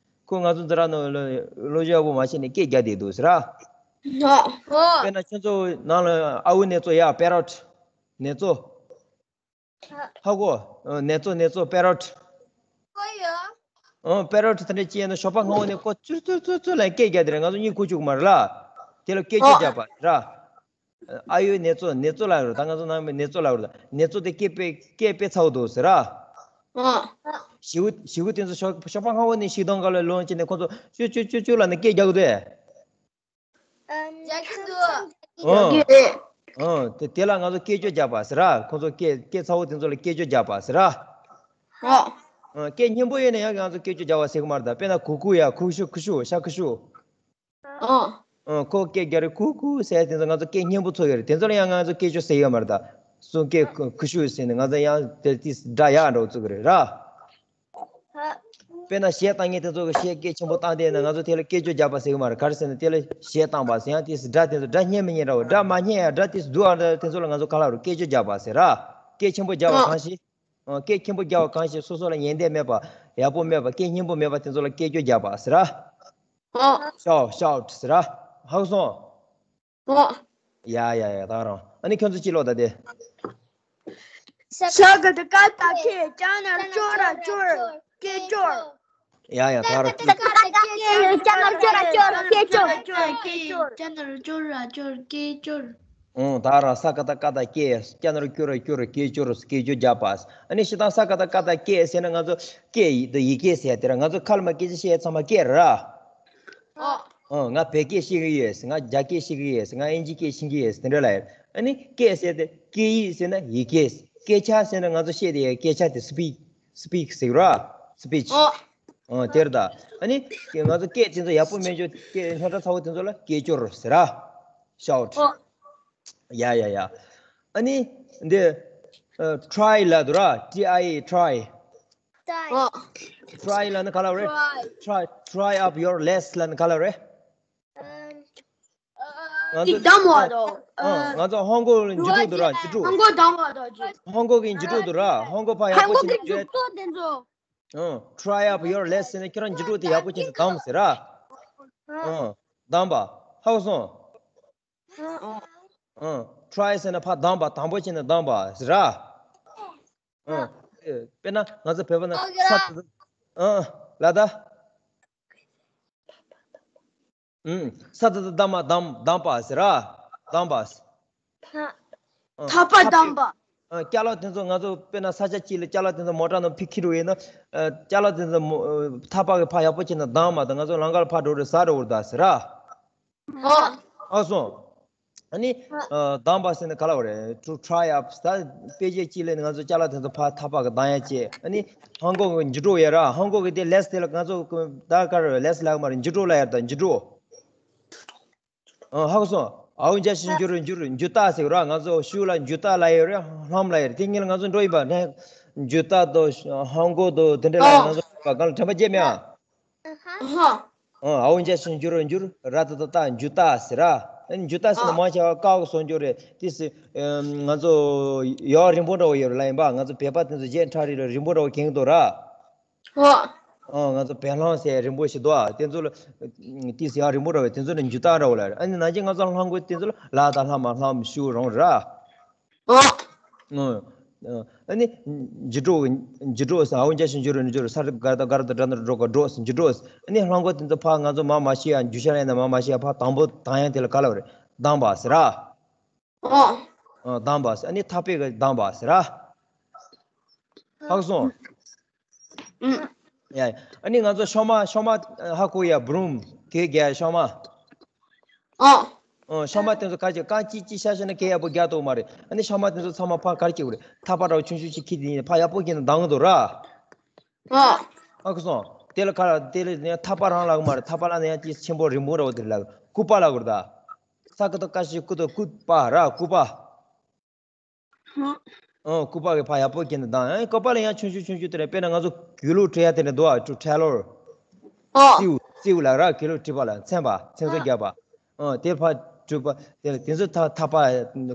ཁོ་ང་ཚོ་འཛིན་གྲྭ་ནང་ལ་སློབ་སྦྱོང་ཡག་པོ་མ་བྱས་ནས་སྐད་རྒྱག་བསྡད་འདུག་ཟེར་ར། ཨ། དཔེར་ན་ཁྱོད་ཚོ་ནང་ལ་ཨ་འུ་ནེ་ཙོ་ཡ། Parrot ནེ་ཙོ། ཧ་གོ། ཨ། ནེ་ཙོ་ནེ་ཙོ་པེ་རོ་ཊི། ཨོ་པེ་རོ་ཊི་དེ་འདྲ་ཅིག་ཡིན་ན་ཞོགས་པ་སྔ་བོ་ནས་ཁོ་ཙུར་ཙུར་ཙུར་ཙུར་ལ་སྐད་རྒྱག་དེ་རེད། ང་ཚོ་གཉིད་ཁུག་བཅུག་མ་རེད་ལ། དེ་ལ་སྐད་ཅོར་རྒྱག་པ་ར། ཨ་ཡོ་ནེ་ཙོ་ནེ་ཙོ་ལབ་ཡོད་རེད། ད་ང་ཚོ་ནང་མི་ནེ་ཙོ་ལབ་ཡོད་རེད། ནེ་ཙོ་དེ་སྐད་དཔེ་སྐད་དཔེ་ཚ་བོ་འདུག་ཟེར་ར། ཞི་བོ་ཞི་བོ་དེ་ཚོ་ཞོགས་ཞོགས་པ་སྔ་བོ་ནས་ཤིང་སྡོང་སྒང་ལ་ལོངས་བྱས་ནས་ཁོ་ཚོ་ཅུ་ཅུ་ཅུ་ཅུ་ལབ་ནས་སྐད་རྒྱག་གི་འདུག་ཨེ། རྒྱག་གི་འདུག་ཨང་། ཨང་། དེ་དེ་ལ་ང་ཚོ་སྐད་ཅོར་རྒྱག་པ་ཟེར་ར། ཁོ་ཚོ་སྐད་སྐད་ཚ་བོ་དེ་ཚོ་ལ་སྐད་ཅོར་རྒྱག་པ་ཟེར་ར། ཨང་། ཨང་། སྐད་སྙན་པོ་ཡོད་ན་ཡང་ང་ཚོ་སྐད་ཅོར་རྒྱག་པ་ཟེར་གི་མ་རེད། ད་དཔེར་ན་གུ་གུ་ཡ། ཁུ་ཤུ་ཁུ་ཤུ། ཤ་ཁུ་ཤུ། ཨང་། ཨང་། ཁོ་སྐད་རྒྱག་རེད། གུ་གུ་ཟེར་དེ་ཚོ་ང་ཚོ་སྐད་སྙན་པོ་ཚོར་གི་རེད། དེ་ཚོ་ལ་ཡང་ང་ཚོ་སྐད་ཅོར་ཟེར་གི་མ་རེད། ད་གསུང་སྐད་ཁུ་ཁུ་ཤུ་ཟེར་ནས་ང་ཚོ་ཡང་དེ་དེ་སྒྲ་ཡག་འདྲ་བོ་བཙུགས་གི་རེད་ར། དཔེར་ན་གཞས་བཏང་མཁན་དེ་ཚོ་གི་གཞས་སྐད་ཆེན་པོ་བཏང་བསྡད་ན་ང་ཚོ་དེ་ལ་སྐད་ཅོར་རྒྱག་པ་ཟེར་གི་མ་རེད། ག་རེ་ཟེར་ན་དེ་ལ་གཞས་བཏང་པ་ཟེར། ཡང་དེ་སྒྲ་དེ་ཚོ་སྒྲ་སྙན་མི་སྙན་འདྲ་བོ། སྒྲ་མ་སྙན་ཡང་སྒྲ་དེ་སྡུག་ཨ་འདྲ་དེ་ཚོ་ལ་ང་ཚོ་ག་ལབ་རེད། སྐད་ཅོར་རྒྱག་པ་ཟེར་ར། སྐད་ཆེན་པོ་རྒྱག་པ་གང་ཞིག་ཨ། སྐད་ཆེན་པོ་རྒྱག་པ་གང་ཞིག་སོ་སོ་ལ་ཉན་བསྡད་མེད་པ། ཡག་པོ་མེད་པ། སྐད་སྙན་པོ་མེད་པ་དེ་ཚོ་ལ་སྐད་ཅོར་རྒྱག་པ་ཟེར་ར། ཨ། ཤའོ་ཤའོ་ཊི་ཟེར་ར། ཧ་གོ་སོང་། ཨ། ཡ་ཡ་ཡ། ད་རང་ཨ་ནི་ཁྱོད་ཚོ་ཅི་ལོ་ད་དེ། ས་ག་བཏགས་སྐ་བཏགས་སྐེ། ཀ་ན་རོ་ཀྱོ་ར་ཀྱོར། སྐེ་ཀྱོར། ཡ་ཡ། ད་རང་ས་ག་བཏགས་སྐ་བཏགས་སྐེ། ཀ་ན་རོ་ཀྱོ་ར་ཀྱོར། སྐེ་ཀྱོར། ཀ་ན་རོ་ཀྱོ་ར་ཀྱོར། སྐེ་ཀྱོར། ཨང་། ད་རང་ས་ག་བཏགས་སྐ་བཏགས་སྐེ། ཀ་ན་རོ་ཀྱོ་ར་ཀྱོར། སྐེ་ཀྱོར། སྐེ་ཀྱོར་རྒྱག་པ། ཨ་ནི་སྤྱིར་བཏང་ས་ག་བཏགས་སྐ་བཏགས་སྐེ་ཟེར་ན་ང་ཚོ་སྐད་ཡིག་དང་ཡི་གེ་ཟེར་དེ་ར། ང་ཚོ་ཁ་ལ་མ་སྐད་ཆ་བཤད་ཚང་མ་སྐད་རེད་ར། ཨ། ཨང་། ང་བོད་སྐད་ཤེས་ཀྱི་ཡོད། ང་རྒྱ་སྐད་ཤེས་ཀྱི་ཡོད། ང་དབྱིན་ཇི་སྐད་ཤེས་ཀྱི་ཡོད། དེ་འདྲ་ལ་ཡོད། ཨ་ནི་སྐད་ཟེར་དེ་སྐད་ཡིག་ཟེར་ན་ཡི་གེ། སྐད་ཆ་ཟེར་ན་ང་ཚོ་བཤད་དེ་སྐད་ཆ་དེ་སི་པིག་སི་པིག་ཟེར་ར། སི་པིཆ། ཨ། ཨང་། དེ་རེད་ད། ཨ་ནི་ང་ཚོ་སྐད་དེ་ཚོ་ཡག་པོ་མེད་ཅོ། སྐད་ཉོ་ཁྲ་ཚ་བོ་དེ་ཚོ་ལ་སྐད་ཅོར་ཟེར་ར། ཤའོ་ཊི། ཨ། ཡ་ཡ་ཡ། ཨ་ནི་འདི་ཨ་ཊ་རའི་ལབ་འདུག་ར། ཊི་ཨའི་ཨེ། ཊ་རའི། ཨ། ཊ་རའི་ལབ་ན་ག་ལབ་རེད། ཊ་རའི། ཊ་རའི་ཨབ་ཡོར་ལེ་སི་ཊི་ལབ་ན་ག་ལབ་རེད། ང་ཅིག་ཚོ་གདམ་བ་དང་། ཨ། ང་ཚོ་ཧོང་ཀོང་ལ་འགྱུར་འགྲོ་འདུག་ར། འགྱུར་འགྲོ། ཧོང་ཀོང་གདམ་བ་དང་ཅིག་ཧོང་ཀོང་གི་འགྱུར་འགྲོ་འདུག་ར། ཧོང་ཀོང་ཕར་ཡག་པོ་ཅིག་ཧོང་ཀོང་གི་འགྱུར་འགྲོ་དེ་ཚོ། ཨ། ཊ་རའི་ཨབ་ཡོར་ལེ་སི་ཊི་ཟེར་ནས་ཁྱེད་རང་འགྱུར་འགྲོ་དེ་ཡག་པོ་བྱས་ནས་གདམ་ཟེར་ར། ཨ། གདམ་པ། ཧ་གོ་སོང་། ཨ། ཊ་རའི་ཟེར་ན་ཕར་གདམ་པ། དང་པོ་བྱས་ནས་གདམ་པ་ཟེར་ར། ཨ། དཔེར་ན་ང་ཚོ་བོད་པ་ན་ས་ད་ད། ཨ། ལ་ད། ཨུམ། ས་ད་ད་བདག་མ་བདམས། བདམས་པ་ཟེར་ར། བདམས་པ། ཨ། ཐག་པ་བདམས་པ། ཨ། ཅ་ལག་དེ་ཚོ་ང་ཚོ་དཔེར་ན་ས་ཆ་གཅིག་ལ་ཅ་ལག་དེ་ཚོ་མོ་ཊ་ནང་ཕར་འཁྱེར་འགྲོ་ཡིན་ན། ཨ། ཅ་ལག་དེ་ཚོ་མོ་ཨ་ཐག་པ་གིས་ཕར་ཡག་པོ་བྱས་ན་བདམས་མ་ད་ང་ཚོ་ལམ་ཁ་ལ་ཕར་འགྲོ་རེད། ཟ་འགྲོ་བར་ད་ཟེར་ར། ཨ། ཨ་སོང་། ཨ་ནི་ཨ་བདམས་པ་ཟེར་ན་ག་ལབ་རེད། To try up། ད་དཔེ་ཆ་གཅིག་ལ་ནི་ང་ཚོ་ཅ་ལག་དེ་ཚོ་ཕར་ཐག་པ་གིས་བདམས་ཡ་བྱས། ཨ་ནི་ཧོང་ཀོང་གི་འགྱུར་འགྲོ་ཡོད་ར། ཧོང་ཀོང་གི་དེ་ལེ་སི་དེ་ལ་ང་ཚོ་ད་ག་རེ་ལེ་སི་ལབ་མ་རེད། འགྱུར་འགྲོ་ལབ་ཡ་རེད། ད་འགྱུར་འགྲོ། ཨ། ཧ་གོ་སོང་། ཨའོ་འཇའ་ཤིང་འགྱུར་འགྱུར། འཇུ་ཐག་ཟེར་ར། ང་ཚོ་ཤུ་ལ་འཇུ་ཐག་ལབ་ཡོད་རེད། ལྷམ་ལབ་ཡོད་རེད། དེ་གཉིས་ལ་ང་ཚོ་འགྲོ་ཡིན་པ་ནས། འཇུ་ཐག་དང་ཧོང་ཀོང་དང་དེ་འདྲ་ལ་ང་ཚོ་གང་ལ་དྲན་པ་བརྗེད་མེད་ཨ། ཨ། ཨའོ་འཇའ་ཤིང་འགྱུར་འགྱུར། ར་ཏ་ཏ་ཏ། འཇུ་ཐག་ཟེར་ར། འཇུ་ཐག་ཟེར་ན་མང་ཆེ་བ་ཀ་གི་སོང་འགྱུར་རེད། དེ་ཟེར་ང་ཚོ་ཡག་རིང་པོ་འདྲ་བོ་ཡོད་རེད་ལབ་ཡིན་པ། ང་ཚོ་བོད་པ་དེ་ཚོ་རྗེས་ཁྲ་རི་ར་རིང་པོ་འདྲ་བོ་གྱོན་གི་འདུག་ར། ཨོ། ཨོ། ང་ཚོ་བལ་ལྷམ་ཟེར་རིང་པོ་ཞིག་འདུག་ཨ། དེ་ཚོ་ལ་ཏི་སི་ཡག་རིང་པོ་འདྲ་བའི་དེ་ཚོ་ནི་འཇུ་ཐག་འདྲ་བོ་ལ། ཨ་ནི་ནང་བཞིན་ང་ཚོ་ལྷམ་གོན་དེ་ཚོ་ལ་ལ་དང་ལྷམ་མ་ལྷམ་ཤུ་རང་ར། ཨོ། ཨོ། ཨ་ནི་འཇུ་འགྲོ། འཇུ་འགྲོ་ཟེར། ཨའོ་འཇའ་ཤིང་འགྱུར་འགྱུར། ས་ག་བཏགས་སྐ་བཏགས་སྐ། འགྲ་ད་ར་འགྲོ་ག་འགྲོ། འཇུ་འགྲོ། ཨ་ནི་ལྷམ་གོན་དེ་ཚོ་ཕར་ང་ཚོ་མར་མ་ཤེས་ཡ། འཇུ་ཤར་ཡ་ན་མར་མ་ཤེས་ཡ། ཕར་དང་པོ་དང་ཡ་དེ་ལ་ག་ལབ་རེད། བདམས་པ་ཟེར་ར། ཨོ། ཨ། བདམས་པ་ཟེར། ཨ་ནི་ཐག་པས་གིས་བདམས་པ་ཟེར་ར། ཧ་གོ་སོང་། ཨུམ། ཡ། ཨ་ནི་ང་ཚོ་ཤོག་མ། ཤོག་མ་ཧ་གོ་ཡ། བུ་རུམ་གོས་རྒྱག་ཤོག་མ། ཨོ། ཨོ། ཤོག་མ་དེ་ཚོ་ག་རེ་བྱེད། རྐང་གཅིག་གཅིག་བཞག་བཞག་ན་གོས་ཡག་པོ་རྒྱག་ཐུབ་མ་རེད། ཨ་ནི་ཤོག་མ་དེ་ཚོ་ཚང་མ་ཕར་ག་རེ་བྱེད་དགོས་རེད། ཐག་པ་འདྲ་བོ་ཆུང་ཆུང་ཅིག་འཁྱེར་དེ་ཡིན་ཕར་ཡག་པོ་བྱས་ནས་བདམས་གི་འདུག་ར། ཨོ། ཧ་གོ་སོང་། དེ་ལ་ག་རེ། དེ་ལ་ཡང་ཐག་པ་རང་ལབ་གི་མ་རེད། ཐག་པ་ལབ་ན་ཡང་ཅིག་ཆེན་པོ་རིང་པོ་འདྲ་བོ་དེ་ལ་ལབ། སྐུད་པ་ལབ་དགོས་རེད་ད། ས་ག་བཏགས་སྐ་ཞབས་ཀྱུ་སྐུ་དང་སྐུད་པ་ར། སྐུད་པ། ཨོ། སྐུད་པ་གིས་ཕར་ཡག་པོ་བྱས་ནས་བདམས། ཨེ། སྐུད་པ་ལ་ཡང་ཆུང་ཆུང་ཆུང་ཆུང་དེ་རེད། དཔེར་ན་ང་ཚོ་གོས་ལུག་བྲི་ཡ་དེ་འདྲ་འདུག་ཨ། ཊེ་ལོར། ཨོ། རྩེའུ། རྩེའུ་ལབ་ར། གོས་ལུག་བྲི་བ་ལ་མཚན་པ། མཚན་གསོལ་རྒྱག་པ། ཨོ། དེ་ཕར་བྲི་བ་དེ་དེ་ཚོ་ཐག་ཐག་པ།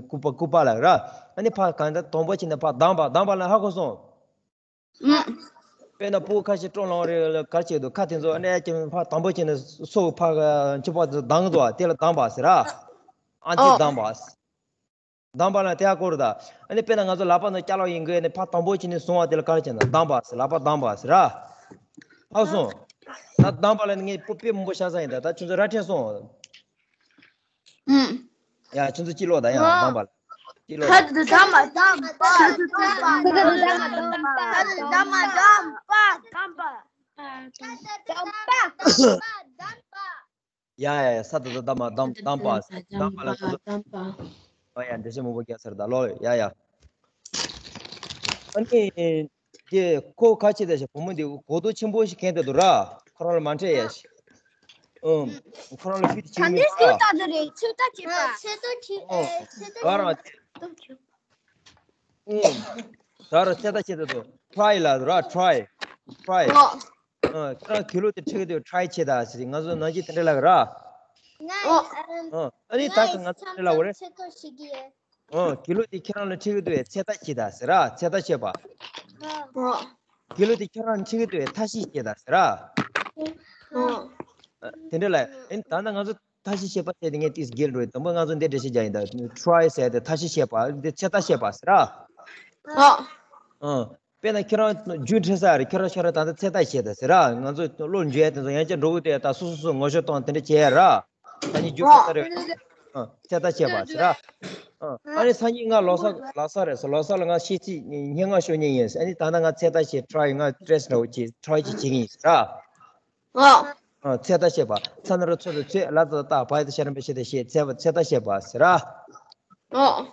སྐུད་པ། སྐུད་པ་ལབ་ར། ཨ་ནི་ཕར་གང་ལྟར་དང་པོ་བྱས་ནས་ཕར་བདམས་པ། བདམས་པ་ལབ་ན་ཧ་གོ་སོང་། ཨུམ། དཔེར་ན་སྤུ་གུ་ཁ་ཤས་སྤྲོ་ལངས་རེད་ལ་ག་རེ་བྱེད་འདུག་ཁ་དེ་ཚོ་ཨ་ནི་ཨེ་ཅེ་ཕར་དང་པོ་བྱས་ནས་སོ་ཕར་ཕྱི་པགས་དེ་ཚོ་གདངས་འདུག་ཨ། དེ་ལ་གདངས་པ་ཟེར་ར། ཨ་ཙི། ཨོ། གདངས་པ། གདམས་པ་ལ་དེ་ཡག་སྐོར་ད། ཨ་ནི་དཔེར་ན་ང་ཚོ་ལག་པ་ནང་སྐྱ་ལོག་ཡིན་དགོས་ནི་ཕར་དང་པོ་བྱས་ནས་བཟུང་བ་དེ་ལ་ག་རེ་བྱས་ན་གདམས་པ་ཟེར། ལག་པ་གདམས་པ་ཟེར་ར། ཧ་སོང་། ད་གདམས་པ་ལ་ནི་ངས་དཔེ་མང་པོ་བཤད་ས་ཡིན། ད་ད་ཁྱོད་ཚོ་ར་འཕྲད་སོང་། ཨུམ། ཡ་ཁྱོད་ཚོ་སྤྱི་ལོ་ད་ཡང་གདམས་པ་ལ། སྤྱི་ལོ་ད། ཁ་དུ་གདམས་པ་གདམས་པ། ཁ་དུ་གདམས་པ་གདམས་པ། ཁ་དུ་གདམས་པ་གདམས་པ་གདམས་པ། ཡ་ཡ་ཡ། ས་ད་ད་གདམས་པ་གདམས་གདམས་པ་གདམས་པ་ལ་ཁོ་ཚོ། གདམས་པ། ཨ་ཡ་འགྲེལ་བཤད་མང་པོ་རྒྱག་ཚར་ད་ལོ། ཡ་ཡ། ཨ་ནི། དེ་ཁོ་ཁ་ཆེ་ད་ཞིག་བུ་མོ་འདི་གོ་རྟོགས་ཆེན་པོ་ཞིག་མཁན་དེ་འདུག་ར། ཁོ་རང་ལ་མ་འཕྲད་ཡ་ཞིག་ཨུམ། ཁོ་རང་ལ་ཕུད་ཅིག་མི་འདུག་ར། ཚོད་ལྟ་རེད། ཚོད་ལྟ་བྱེད་པ། ཚོད་ལྟ་བྱེད། ཨོ། ཚོད་ལྟ་ང་རང་། ཨུམ། ད་ར་ཚོད་ལྟ་བྱེད་དེ་འདུག་ཁྲའི་ལ་ར། ཁྲའི། ཁྲའི། ཨོ། ཨ་ཁྱེད་རང་གི་ལོ་དེ་ཁྲིད་དུས་ཁྲའི་བྱེད་ད་ཟེར། ང་ཚོ་ནང་ཆེན་དེ་འདྲ་ལབ་ར། ང་ཨོ། ཨ་ཨ་ནི་ད་ང་ཚོ་དེ་འདྲ་ལབ་རེད། ཚོད་ལྟ་བྱེད་ཀྱི་ཡོད། ཨོ། གི་ལོ་དེ་ཁྱེད་རང་ལ་ཁྲིད་དུས་ཚོད་ལྟ་བྱེད་ད་ཟེར་ར། ཚོད་ལྟ་བྱེད་པ། ཨོ། གི་ལོ་དེ་ཁྱེད་རང་ཁྲིད་དུས་ཐ་ཤི་བྱེད་ད་ཟེར་ར། ཨོ། ཨ་དེ་འདྲ་ལབ། ཨ་ནི་ད་ལྟ་ང་ཚོ་ཐ་ཤི་བྱེད་པ་ཟེར་དེ་ངས་ཏིས་རྒྱལ་རོས་དང་པོ་ང་ཚོ་འདི་འགྲེལ་བཤད་རྒྱག་ཡིན་ད། ཁྲའི་ཟེར་དེ་ཐ་ཤི་བྱེད་པ། འདི་ཚོད་ལྟ་བྱེད་པ་ཟེར་ར། ཨོ། ཨ། དཔེར་ན་ཁྱེད་རང་རྒྱུ་འབྲས་ས་རེད། ཁྱེད་རང་ཁྱེད་རང་ད་ལྟ་ཚོད་ལྟ་བྱེད་ད་ཟེར་ར། ང་ཚོ་བློ་འགྱོད་དེ་ཚོ་ཡང་བསྐྱར་འགྲོ་གི་དེ་ད་སོ་སོ་སོ་ངོ་ཤེས་གཏོང་དེ་འདྲ་བྱེད་ར། ད་ནི་རྒྱུ་འབྲས་ས་རེད། ཨ། ཚོད་ལྟ་བྱེད་པ་ཟེར་ར། ཨ། ཨ་ནི་སང་ཉིན་ང་ལོ་གསར་ལོ་གསར་རེད་ཟེར། ལོ་གསར་ལ་ང་ཤེས་ཚིག་སྙན་ངག་ཤོད་མཁན་ཡིན་ཟེར། ཨ་ནི་ད་ལྟ་ང་ཚོད་ལྟ་བྱེད། ཁྲའི། ང་ཊེ་སི་ཊི་འདྲ་བོ་བྱེད། ཁྲའི་བྱེད་བྱེད་ཀྱི་ཡིན་ཟེར་ར། ཨ། ཨ། ཚོད་ལྟ་བྱེད་པ། ཚ་ན་རོ་ཚོ་རོ་ཚོད། ལ་ཙ་ད། བ་ཡ་ད་ཤ་ར་འབྲི་ཤ་ད་ཤེད། ཚོད་པ། ཚོད་ལྟ་བྱེད་པ་ཟེར་ར། ཨོ།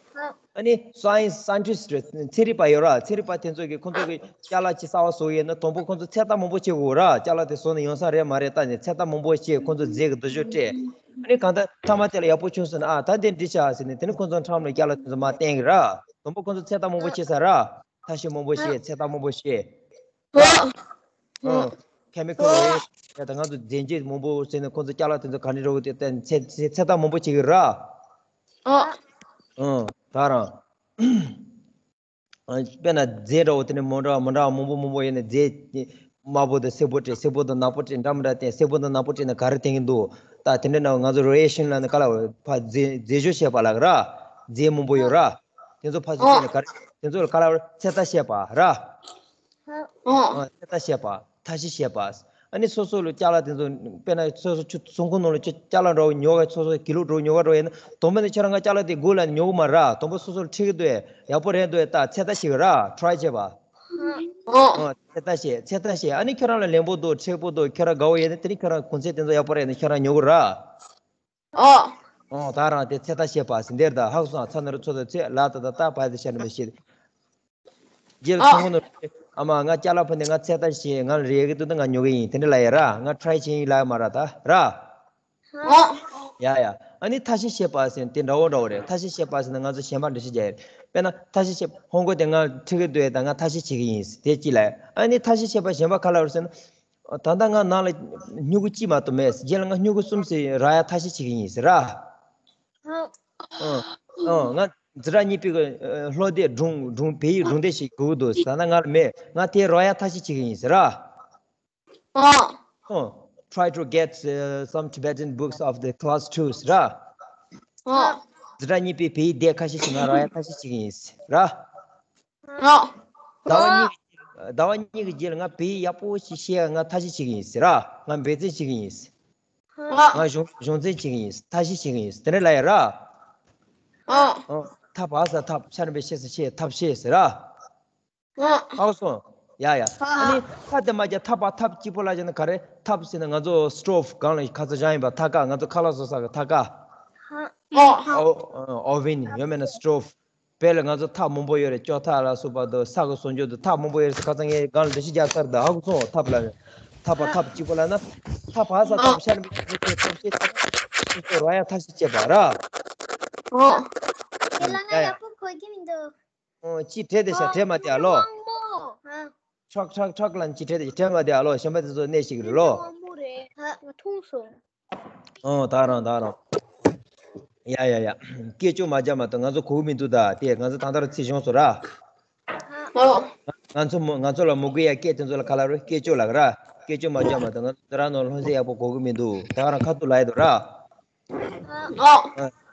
ཨ་ནི་སའེན་སི་སའེན་ཊིསི་ཊི་རེད། ཚན་རིག་པ་ཡོད་ར། ཚན་རིག་པ་དེ་ཚོ་གིས་ཁོང་ཚོ་གི་ཅ་ལག་ཅིག་གསར་པ་བཟོ་ཡས་ན་དང་པོ་ཁོང་ཚོ་ཚོད་ལྟ་མང་པོ་བྱེད་དགོས་ར། ཅ་ལག་དེ་བཟོ་ན་ཡོང་ས་རེད་མ་རེད་ལྟ་ནས་ཚོད་ལྟ་མང་པོ་བྱེད། ཁོང་ཚོ་རྫས་ཀྱི་འདུ་ཤོག་སྤྲད། ཨ་ནི་གང་ལྟར་མཐའ་མ་དེ་ལ་ཡག་པོ་བྱུང་སོང་ན། ཨ། ད་འདི་འགྲིག་ཤག་ཟེར་ནས་དེ་ནི་ཁོང་ཚོ་འཁྲམ་ལ་ཅ་ལག་དེ་ཚོ་མར་བསྟན་གི་ར། དང་པོ་ཁོང་ཚོ་ཚོད་ལྟ་མང་པོ་བྱེད་ས་ར། ཐ་ཤི་མང་པོ་བཤད། ཚོད་ལྟ་མང་པོ་བཤད། ཨ། ཨ། ཁེ་མི་ཁལ་རེད། ད་ང་ཚོ་རྫས་འགྱུར་མང་པོ་ཟེར་ནས་ཁོང་ཚོ་ཅ་ལག་དེ་ཚོ་ག་འདྲ་འདྲ་བོ་དེ་བསྟན་ཚེ་ཚེ་ཚེ་ཐག་མང་པོ་བྱེད་ཀྱི་ར། ཨ། ཨ། ད་རང་། ཨ། དཔེར་ན་རྫས་འདྲ་བོ་དེ་ནས་མི་འདྲ་བ་མི་འདྲ་བ་མང་པོ་མང་པོ་ཡོད་ནས་རྫས་དམར་པོ་དང་སེར་པོ་སྤྲད། སེར་པོ་དང་ནག་པོ་སྤྲད། འདྲ་མི་འདྲ་བསྟན། སེར་པོ་དང་ནག་པོ་སྤྲད་ན་ག་རེ་བསྟན་གྱི་འདུག་ད་དེ་འདྲ་ན་ང་ཚོ་རི་ཨེག་ཤན་ལབ་ནས་ག་ལ་ཕར་རྫས་རྫས་སྦྱོར་བྱས་པ་ལབ་ར། རྫས་མང་པོ་ཡོད་ར། དེ་ཚོ་ཕར་ཚུར་བྱས་ནས་ག་རེ། དེ་ཚོ་ལ་ག་ལ་ཚོད་ལྟ་བྱས་པ་ར། ཨ། ཚོད་ལྟ་བྱས་པ། ཐ་ཤི་བྱས་པ། ཨ་ནི་སོ་སོ་ལ་ཅ་ལག་དེ་ཚོ་དཔེར་ན་སོ་སོ་ཆུ་ཚོང་ཁང་ནང་ལ་ཅ་ཅ་ལག་འདྲ་བོ་ཉོ་ག་སོ་སོ་གི་ལོ་འདྲ་བོ་ཉོ་ག་འགྲོ་ཡིན་ན་དང་པོ་ནས་ཁྱེད་རང་ང་ཅ་ལག་དེ་དགོས་ལབ་ནས་ཉོ་གི་མ་ར། དང་པོ་སོ་སོ་ལ་འཁྲིད་གི་འདུག་ཡག་པོ་རེད་འདུག་ད་ཚོད་ལྟ་བྱེད་གི་ར། ཁྲའི་བྱེད་པ། ཨ། ཨ། ཚོད་ལྟ་བྱེད། ཚོད་ལྟ་བྱེད། ཨ་ནི་ཁྱེད་རང་ལ་ལེན་པོ་འདུག་མཁྲེགས་པོ་འདུག་ཁྱེད་རང་དགའ་བོ་ཡོད་ན་དེ་ནི་ཁྱེད་རང་གོང་ཚད་དེ་ཚོ་ཡག་པོ་རེད་ན་ཁྱེད་རང་ཉོ་གི་ར། ཨོ། ཨོ། ད་རང་དེ་ཚོད་ལྟ་བྱེད་པ་ཟེར་འདིར་ད་ཧ་གོ་སོང་། ཚ་ན་རོ་ཚོ་ད་ཚོད་ལ་ད་ད་ད་བ་ཡ་ད་ཤ་ན་མི་ཤེས། རྗེས་ལ་ཨོ། ཚོང་ཁང་ནང་ཨ་མ་ང་ཅ་ལག་ཕུད་ནས་ང་ཚོད་ལྟ་བྱེད། ང་ལ་རེ་གི་འདུག་ད་ང་ཉོ་གི་ཡིན། དེ་འདྲ་ལབ་ཡ་ར། ང་ཁྲའི་བྱེད་ཡིན་ལབ་ཡ་མ་ར་ད་ར། ཨོ། ཡ་ཡ། ཨ་ནི་ཐ་ཤི་བྱེད་པ་ཟེར་དེ་འདྲ་བོ་འདྲ་བོ་རེད། ཐ་ཤི་བྱེད་པ་ཟེར་ན་ང་ཚོ་གཞན་པ་འདྲ་ཤི་རྒྱག་ཡ་རེད། དཔེར་ན་ཐ་ཤི་བྱེད། ཧོང་ཀོང་དེ་ང་ཁྲིད་གི་འདུག་ད་ང་ཐ་ཤི་བྱེད་གི་ཡིན་དེ་གཅིག་ལབ་ཡ། ཨ་ནི་ཐ་ཤི་བྱེད་པ་གཞན་པ་ག་ལ་རེད་ཟེར་ན། ད་ལྟ་ང་ནང་ལ་སྨྱུ་གུ་གཅིག་མ་གཏོགས་མེད། རྗེས་ལ་ང་སྨྱུ་གུ་གསུམ་ཞིག་རག་ཡ་ཐབས་ཤེས་བྱེད་ཀྱི་ཡིན་ཟེར་ར། ཨ། ཨ། ང་འཛིན་གྲྭ་གཉིས་པའི་གི་ཨ་སློབ་དེབ་སྒྲུང་སྒྲུང་བོད་ཡིག་སྒྲུང་དེབ་ཞིག་དགོས་ཀྱི་འདུག་ད་ལྟ་ང་ལ་མེད། ང་དེ་རག་ཡ་ཐབས་ཤེས་བྱེད་ཀྱི་ཡིན་ཟེར་ར། ཨ། ཨ། Try to get uh, some Tibetan books of the class two ཟེར་ར། ཨ། འཛིན་གྲྭ་གཉིས་པའི་བོད་ཡིག་དེབ་ཁ་ཤས་ཤིག་ང་རག་ཡ་ཐབས་ཤེས་བྱེད་ཀྱི་ཡིན་ཟེར་ར། ཨ། ཟླ་བ་གཉིས་ཀྱི་ཟླ་བ་གཉིས་ཀྱི་རྗེས་ལ་ང་བོད་ཡིག་ཡག་པོ་ཞིག་ཤེས་ཡ་ང་ཐབས་ཤེས་བྱེད་ཀྱི་ཡིན་ཟེར་ར། ང་འབད་བརྩོན་བྱེད་ཀྱི་ཡིན་ཟེར། ང་གཞུང་གཞུང་འཛིན་བྱེད་ཀྱི་ཡིན་ཟེར། ཐབས་ཤེས་བྱེད་ཀྱི་ཡིན་ཟེར། དེ་འདྲ་ལབ་ཡ་ར། ཨ། ཨ། ཐབས་ཨ་ས་ཐབས། ཤ་ར་འབད་ཤེ་ས་ཤེས། ཐབས་ཤེས་ཟེར་ར། ཨ། ཨ་སོང་། ཡ་ཡ། ཨ་ནི་ཐ་དེ་མ་རྒྱ་ཐབས་པ་ཐབས་གཅིག་པོ་ལ་བྱས་ན་ག་རེ། ཐབས་ཟེར་ན་ང་ཚོ་སི་ཊོབ་སྒང་ལ་ཁ་ཚ་བཞག་ཡིན་པ། ཐབ་ཀ། ང་ཚོ་ཁ་ལག་བཟོ་ས་གི་ཐབ་ཀ། ཨ། ཨོ་ཨོ་ཝེན་ཡོད་མེད་ན་སི་ཊོབ། བོད་ལ་ང་ཚོ་ཐབ་མང་པོ་ཡོད་རེད། སྐྱོ་ཐབ་ལ་སོགས་པ་དང་ས་གི་བཟོ་འཇོག་དང་ཐབ་མང་པོ་ཡོད་རེད་ཟེར། ཁ་སང་ངས་སྒང་ལ་འགྲེལ་བཤད་རྒྱག་ཚར་འདུག་ཧ་གོ་སོང་། ཐབ་ལ་ཐབ་པ་ཐབས་གཅིག་པོ་ལབ་ན་ཐབས་ཨ་ས་ཐབས། ཤ་ར་འབད་ཤེ་ས་ཤེས། ཐབས་ཤེས་ཐབས་ཤེས་ཐབས་ཤེས་རག་ཡ་ཐབས་ཤེས་བྱེད་པ་ར། ཨོ། དེ་ལ་ང་ཡ་ཡ། ཡག་པོ་གོ་གི་མི་འདུག་ཨོ། ཅི་བྲེལ་བསྡད་ཤག་བྲེལ་མ་བསྡད་ཨ་ལོ། ཨ། ཁྲག་ཁྲག་ཁྲག་ལ་ཅི་བྲེལ་བསྡད་ཤག་བྲེལ་མ་བསྡད་ཨ་ལོ། གཞན་པ་དེ་ཚོ་གནས་ཤིག་རེད་ལོ། དབང་པོ་རེད། ཨ། ང་འཐུང་སོང་། ཨོ། ད་རང་ད་རང་། ཡ་ཡ་ཡ། སྐད་ཅོག་མ་རྒྱག་མ་གཏོགས་ང་ཚོ་གོ་གི་མི་འདུག་ད་དེ་ང་ཚོ་ད་ལྟ་རུ་ཚིག་བྱུང་སོང་ར། ཨོ། ང་ཚོ་མོ་ང་ཚོ་ལ་མོ་གུ་ཡ་སྐད་དེ་ཚོ་ལ་ག་ལ་རུ་སྐད་ཅོག་ལ་ག་ར། སྐད་ཅོག་མ་རྒྱག་མ་གཏོགས་ང་ཚོ་ད་རང་ནང་ལྷུང་བཟེད་ཡག་པོ་གོ་གི་མི་འདུག་ད་རང་ཁ་ཐུག་ལ་ཡ་འདུག་ར། ཨོ།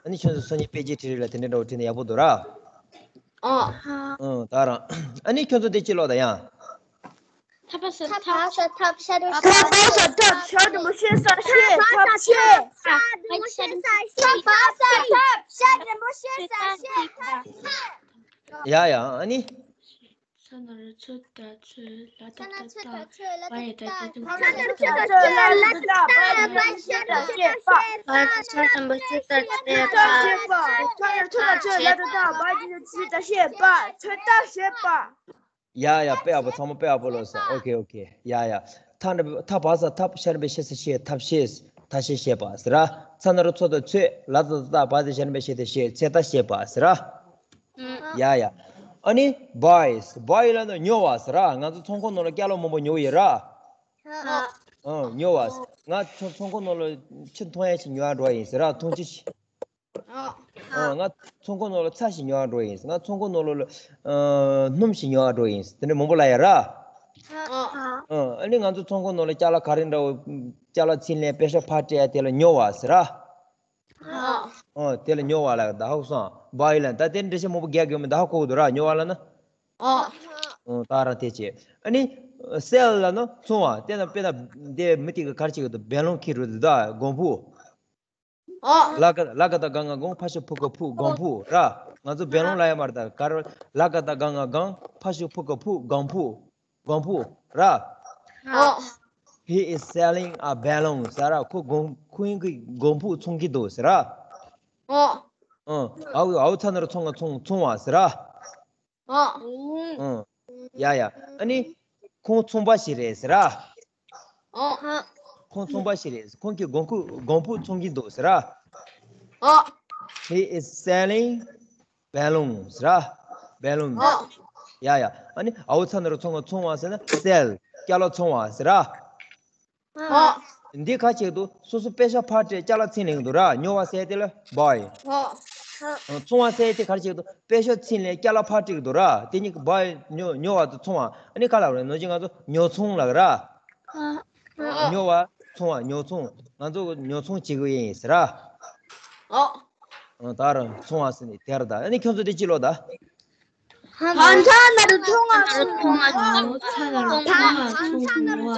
ཨ། ཨ་ནི་ཁྱོད་ཚོ་སང་ཉིན་དཔེ་ཆའི་འཕྲིན་རིག་ལ་དེ་འདྲ་འདྲ་བོ་བྲིས་ན་ཡག་པོ་འདུག་ར། ཨོ། ཨང་། ད་རང་། ཨ་ནི་ཁྱོད་ཚོ་དེ་ཅི་ཀློག་དང་ཡང་། ཐ་བ་ས་ཐབ། ཐ་བ་ས་ཐབ། ཤ་རུ་ཤ། ཐ་བ་ས་ཐབ། ཤ་རུ་མོ་ཤེ་ས་ཤེ། ཐབ་ཤེ། ཐ་བ་ས་ཐབ། ཤ་རུ་མོ་ཤེ་ས་ཤེ། ཐབ་ཤེ། ཡ་ཡ། ཨ་ནི། ས་ན་རུ་ཚོད་ད་ཚོད་ལ་ད་ད་ད། བ་ཡ་ད་ད་ད། ས་ན་རུ་ཚོད་ད་ཚོད་ལ་ད་ད་ད། བ་ཡ་ད་ཤ་རུ་མོ་ཤེ་ས་ཤེ། བ་ཡ་ད་ཤ་རུ་མོ་ཤེ་ས་ཤེ། བ་ཡ་ད་ཤ་རུ་མོ་ཤེ་ས་ཤེ། བ་ཡ་ད་ཤ་རུ་མོ་ཤེ་ས་ཤེ། བ་ཡ་ད་ཤ་རུ་མོ་ཤེ་ས་ཤེ། བ་ཡ་ད་ཤ་རུ་མོ་ཤེ་ས་ཤེ། ཡ་ཡ། དཔེ་ཡག་པོ། ཚང་མ་དཔེ་ཡག་པོ་ཀློག་སོང་། ཨོ་ཁེ་ཨོ་ཁེ། ཡ་ཡ། ཐ་ན་ཐ་བ་ས་ཐབ། ཤ་རུ་མོ་ཤེ་ས་ཤེ། ཐབ་ཤེས། ཐབ་ཤེས་ཞེས་པ་ཟེར་ར། ཚ་ན་རུ་ཚོ་ད་ཚོད། ལ་ད་ད་ད། བ་ཡ་ད་ཤ་རུ་མོ་ཤེ་ས་ཤེ། ཚེ་ད་ཞེས་པ་ཟེར་ར། ཡ་ཡ། ཨ་ནི་བྷོ་ཡི་སི། བྷོ་ཡི་ལབ་ན་ཉོ་བ་ཟེར་ར། ང་ཚོ་ཚོང་ཁང་ནང་ལ་སྐྱ་ལོ་མང་པོ་ཉོ་ཡི་ར། ཨ། ཨ། ཉོ་བ་ཟེར། ང་ཚོ་ཚོང་ཁང་ནང་ལ་ཆུ་འཐུང་ཡ་ཞིག་ཉོ་ཡ་འགྲོ་ཡིན་ཟེར་ར། འཐུང་ཆུ་ཞིག་ཨ། ཨ། ང་ཚོང་ཁང་ནང་ལ་ཚྭ་ཞིག་ཉོ་བར་འགྲོ་ཡིན། ང་ཚོང་ཁང་ནང་ལ་ཨ་སྣུམ་ཞིག་ཉོ་བར་འགྲོ་ཡིན། དེ་འདྲ་མང་པོ་ལབ་ཡ་ར། ཨ། ཨ། ཨ་ནི་ང་ཚོ་ཚོང་ཁང་ནང་ལ་ཅ་ལག་ག་རེ་འདྲ་བོ། ཅ་ལག་ཚིལ་ལེན་པེ་ཤ་ཕར་སྤྲད་ཡ་དེ་ལ་ཉོ་བ་ཟེར་ར། ཨ། ཨ། དེ་ལ་ཉོ་བ་ལབ་ད་ཧ་གོ་སོང་། བྷོ་ཡི་ལབ་ད་དེ་འདྲ་ཞིག་མང་པོ་རྒྱག་གི་ཡོད་མེད་ད་ཧ་གོ་གི་འདུག་ར། ཉོ་བ་ལབ་ན། ཨ། ཨ། ད་ར་དེ་བྱས། ཨ་ནི་སེལ་ལབ་ན་ཚོང་བ། དེ་ན་དཔེར་ན་དེ་མི་དེ་ག་ག་རེ་བྱེད་གི་འདུག་བེ་ལོང་འཁྱེར་འགྲོ་འདུག་ད་གོང་བུ། ཨ། ལ་ག་ལ་ག་ད་ག་ང་གང་། ཕ་ཤ་ཕུ་ག་ཕུག་གོང་ཕུག་ར། ང་ཚོ་བེ་ལོང་ལབ་ཡ་མ་རེད་ད། ག་རེ། ལ་ག་ད་ག་ང་གང་། ཕ་ཤ་ཕུ་ག་ཕུག་གོང་ཕུག་གོང་ཕུག་ར། ཨ། He is selling a balloon ཟེར་ར། ཁོ་གོང་ཁོ་གི་གོང་ཕུག་འཚོང་གི་འདུག་ཟེར་ར། ཨ། ཨ། ཨའུ་ཨའུ་ཚ་ན་རུ་ཚོང་ང་ཚོང་ཚོང་བ་ཟེར་ར། ཨ། ཨ། ཡ་ཡ། ཨ་ནི། ཁོང་ཚོང་པ་ཞིག་རེད་ཟེར་ར། ཨ། ཁོང་ཚོང་པ་ཞིག་རེད། ཁོང་གིས་གོང་ཁུ་གོང་ཕུག་འཚོང་གིན་འདུག་ཟེར་ར། ཨ། He is selling balloons ཟེར་ར། Balloons. ཨ། ཡ་ཡ། ཨ་ནི་ཨའུ་ཚ་ན་རུ་ཚོང་ང་ཚོང་བ་ཟེར་ན་sell ཀྱ་ལོ་ཚོང་བ་ཟེར་ར། ཨ། འདི་ག་ཅིག་འདུག་སོ་སོ་པེ་ཤ་ཕར་སྤྲད་ཅ་ལག་ཚིལ་ལེན་གི་འདུག་ར། ཉོ་བ་ཟེར་དེ་ལ་བྷོ་ཡི། ཨ། ཚོང་བ་ཟེར་དེ་ག་ཅིག་འདུག་པེ་ཤ་ཚིལ་ལེན་ཅ་ལག་ཕར་སྤྲད་གི་འདུག་ར། དེ་གཉིས་ཀྱི་བྷོ་ཡི་ཉོ་ཉོ་བ་དང་ཚོང་བ། ཨ་ནི་ག་ལབ་རེད། ནོར་གྱི་ང་ཚོ་ཉོ་ཚོང་ལབ་ར། ཨ། ཉོ་བ་ཚོང་བ་ཉོ་ཚོང་། ང་ཚོ་ཉོ་ཚོང་བྱེད་གི་ཡིན་ཟེར་ར། ཨ། ཨ། ད་ར་ཚོང་བ་ཟེར་ནས་དེ་ར་ད། ཨ་ནི་ཁྱོད་ཚོ་དེ་ཅི་ལོ་ད། ཧང་ཐང་ན་རུ་ཐུང་བ་ཚུང་བ། ཧང་ཐང་ན་རུ་ཐུང་བ་ཚུང་བ། ཧང་ཐང་ན་རུ་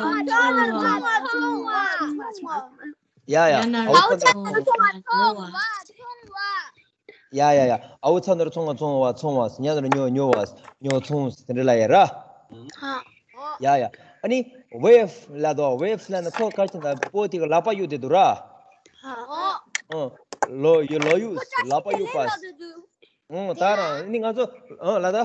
ཐུང་བ་ཚུང་བ། ཡ་ཡ། ཨའུ་ཚ་ན་རུ་ཐུང་བ་ཚུང་བ་ཚུང་བ། ཡ་ཡ་ཡ། ཨའུ་ཚ་ན་རུ་ཐུང་བ་ཚུང་བ་ཚུང་བ། ཉ་ན་རུ་ཉོ་ཉོ་བ་ཉོ་ཚུང་ཟེར་དེ་འདྲ་ལབ་ཡ་ར། ཡ་ཡ། ཨ་ནི་wave ལབ་དོ། wave ལབ་ན་ཁོ་ག་ཅི་ན་པོ་དེ་གི་ལག་པ་གཡུག་དེ་འདུག་ར། ཨ། ལོ་ཡུ་ལོ་གཡུག་ལག་པ་གཡུག་པ། ཨང་། ད་རང་ནི་ང་ཚོ་ཨང་ལ་ད།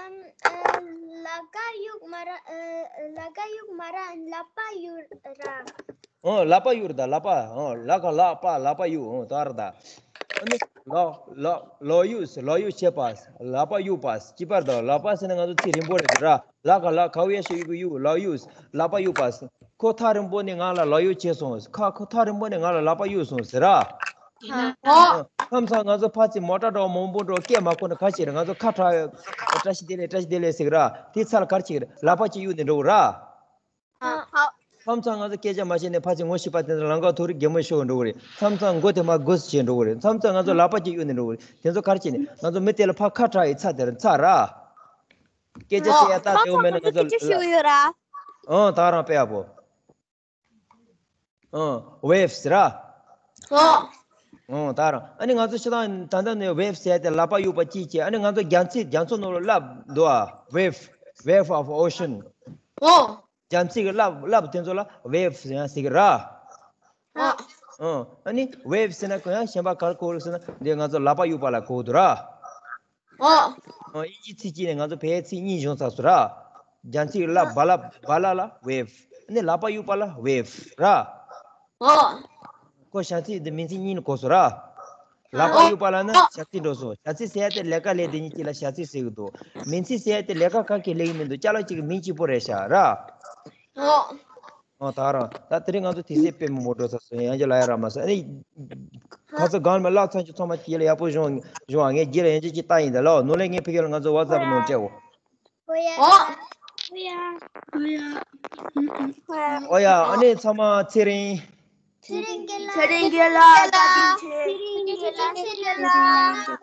ཨམ། ཨ། ལ་ཀ་གཡུག་མ་ར། ཨ། ལ་ཀ་གཡུག་མ་ར་ལ་པ་གཡུག་ར། ཨང་། ལ་པ་གཡུག་ར་ད་ལ་པ། ཨང་། ལ་ཀ་ལ་པ་ལ་པ་གཡུག་ཨང་། ད་ར་ད། ཨ་ནི་ལོ་ལོ་ལོ་གཡུག་ལོ་གཡུག་བྱེད་པ། ལ་པ་གཡུག་པ་གཅིག་པར་ད། ལ་པ་ཟེར་ན་ང་ཚོ་ཚིག་རིང་པོ་རེད་ད་ར། ལ་ཀ་ལ་ཁ་བའི་ཤ་གཡུག་གི་གཡུག་ལོ་གཡུག་ལ་པ་གཡུག་པ། ཁོ་ཐག་རིང་པོ་ནས་ང་ལ་ལོ་གཡུག་བྱས་སོང་། ཁ་ཁོ་ཐག་རིང་པོ་ནས་ང་ལ་ལ་པ་གཡུག་སོང་ཟེར་ར། ཨོ། མཚམས་མཚམས་ང་ཚོ་ཕར་ཚུར་མོ་ཊ་འགྲོ་མང་པོ་འགྲོ་སྐད་མ་གོ་ན་ག་ཅིག་རེད། ང་ཚོ་ཁ་གྲག་བཀྲ་ཤིས་བདེ་ལེགས་བཀྲ་ཤིས་བདེ་ལེགས་ཟེར་གི་ར། དེ་ཚར་ལ་ག་རེ་བྱེད་ཀྱི་རེད། ལག་པ་གཅིག་གཡུག་ནས་འགྲོ་གི་ར། ཨ། ཨ། མཚམས་མཚམས་ང་ཚོ་སྐད་ཆ་མ་བཤད་ནས་ཕར་ཚུར་ངོ་ཤེས་པ་དེ་ཚོ་ལམ་ཁ་ཐུག་རེ་གད་མོ་ཤོར་འགྲོ་གི་རེད། མཚམས་མཚམས་མགོ་དེ་མར་སྒུར་བྱས་འགྲོ་གི་རེད། མཚམས་མཚམས་ང་ཚོ་ལག་པ་གཅིག་གཡུག་ནས་འགྲོ་གི་རེད། དེ་ཚོ་ག་རེ་བྱས་ནས་ང་ཚོ་མི་དེ་ལ་ཕར་ཁ་གྲག་ཡི་ཚར་དེར་ཚར་ར། སྐད་ཆ་བཤད་ཡ་ད་དེའོ་མེད་ན་ང་ཚོ་ལ། ཨང་། ད་རང་དཔེ་ཡག་པོ། ཨང་། waves ར། ཨོ། ཨང་། ད་རང་ཨ་ནི་ང་ཚོ་ཤི་ཐང་ད་ལྟ་ནས་waves ཟེར་ཏེ་ལག་པ་གཡུག་པ་གཅིག་བྱས། ཨ་ནི་ང་ཚོ་རྒྱ་མཚོ་རྒྱ་མཚོ་ནང་ལ་རླབས་འདུག་ཨ། wave wave of ocean. ཨོ། རྒྱ་མཚོ་གི་རླབས་རླབས་དེ་ཚོ་ལ་waves ཡང་ཟེར་གི་ར། ཨོ། ཨང་། ཨ་ནི་waves ཟེར་ན་གོ་ཡང་གཞན་པ་ག་རེ་གོ་རེད་ཟེར་ན་འདི་ང་ཚོ་ལག་པ་གཡུག་པ་ལ་གོ་འདུག་ར། ཨོ། ཨོ། དབྱིན་ཇི་ཚིག་གཅིག་ནས་ང་ཚོ་བོད་ཡིག་ཚིག་གཉིས་བྱུང་ཚར་སོང་ར། རྒྱ་མཚོའི་རླབས། རྦ་རླབས། རྦ་རླབས་ལ་wave། ཨ་ནི་ལག་པ་གཡུག་པ་ལ་wave ར། ཨོ། ཁོ་བྱ་ཚིག་འདི་མིང་ཚིག་གཉིས་ནས་གོ་སོང་ར། ལག་པ་གཡུག་པ་ལ་ནི་བྱ་ཚིག་འགྲོ་སོང་། བྱ་ཚིག་ཟེར་ཡ་དེ་ལས་ཀ་ལས་དེ་གཉིས་གཅིག་ལ་བྱ་ཚིག་ཟེར་གི་འདུག་མིང་ཚིག་ཟེར་ཡ་དེ་ལས་ཀ་ག་གེ་ལས་གི་མི་འདུག་ཅ་ལག་གཅིག་གི་མིང་གཅིག་པོ་རེད་ཤག་ར། ཨོ། ཨོ། ད་རང་ད་དེ་རིང་ང་ཚོ་དུས་ཚོད་དཔེ་མང་པོ་འགྲོ་ཚར་སོང་། ཡང་བསྐྱར་ལབ་ཡ་རག་མ་སོང་། ཨ་ནི་ཁ་ཚ་གང་མེད་ལག་ཚ་ཆུ་ཚང་མ་དཀྱིལ་ལ་ཡག་པོ་བྱུང་བྱུང་བ། ངས་རྗེས་ལ་ཡང་བསྐྱར་ཅིག་བལྟ་ཡིན་ད་ལགས། ནོར་ལས་ངའི་ཕ་གི་ལ་ང་ཚོ་WhatsApp་ནང་སྤྲད་འོ། ཨོ་ཡ། ཨོ་ཡ། ཨོ་ཡ། ཨོ་ཡ། ཨོ་ཡ། ཨ་ནི་ཚང་མ་ཚེ་རིང་། ཚེ་རིང་རྒན་ལགས་བཀའ་དྲིན་ཆེ། ཚེ་རིང་རྒན་ལགས་ཚེ་རིང་རྒན་ལགས།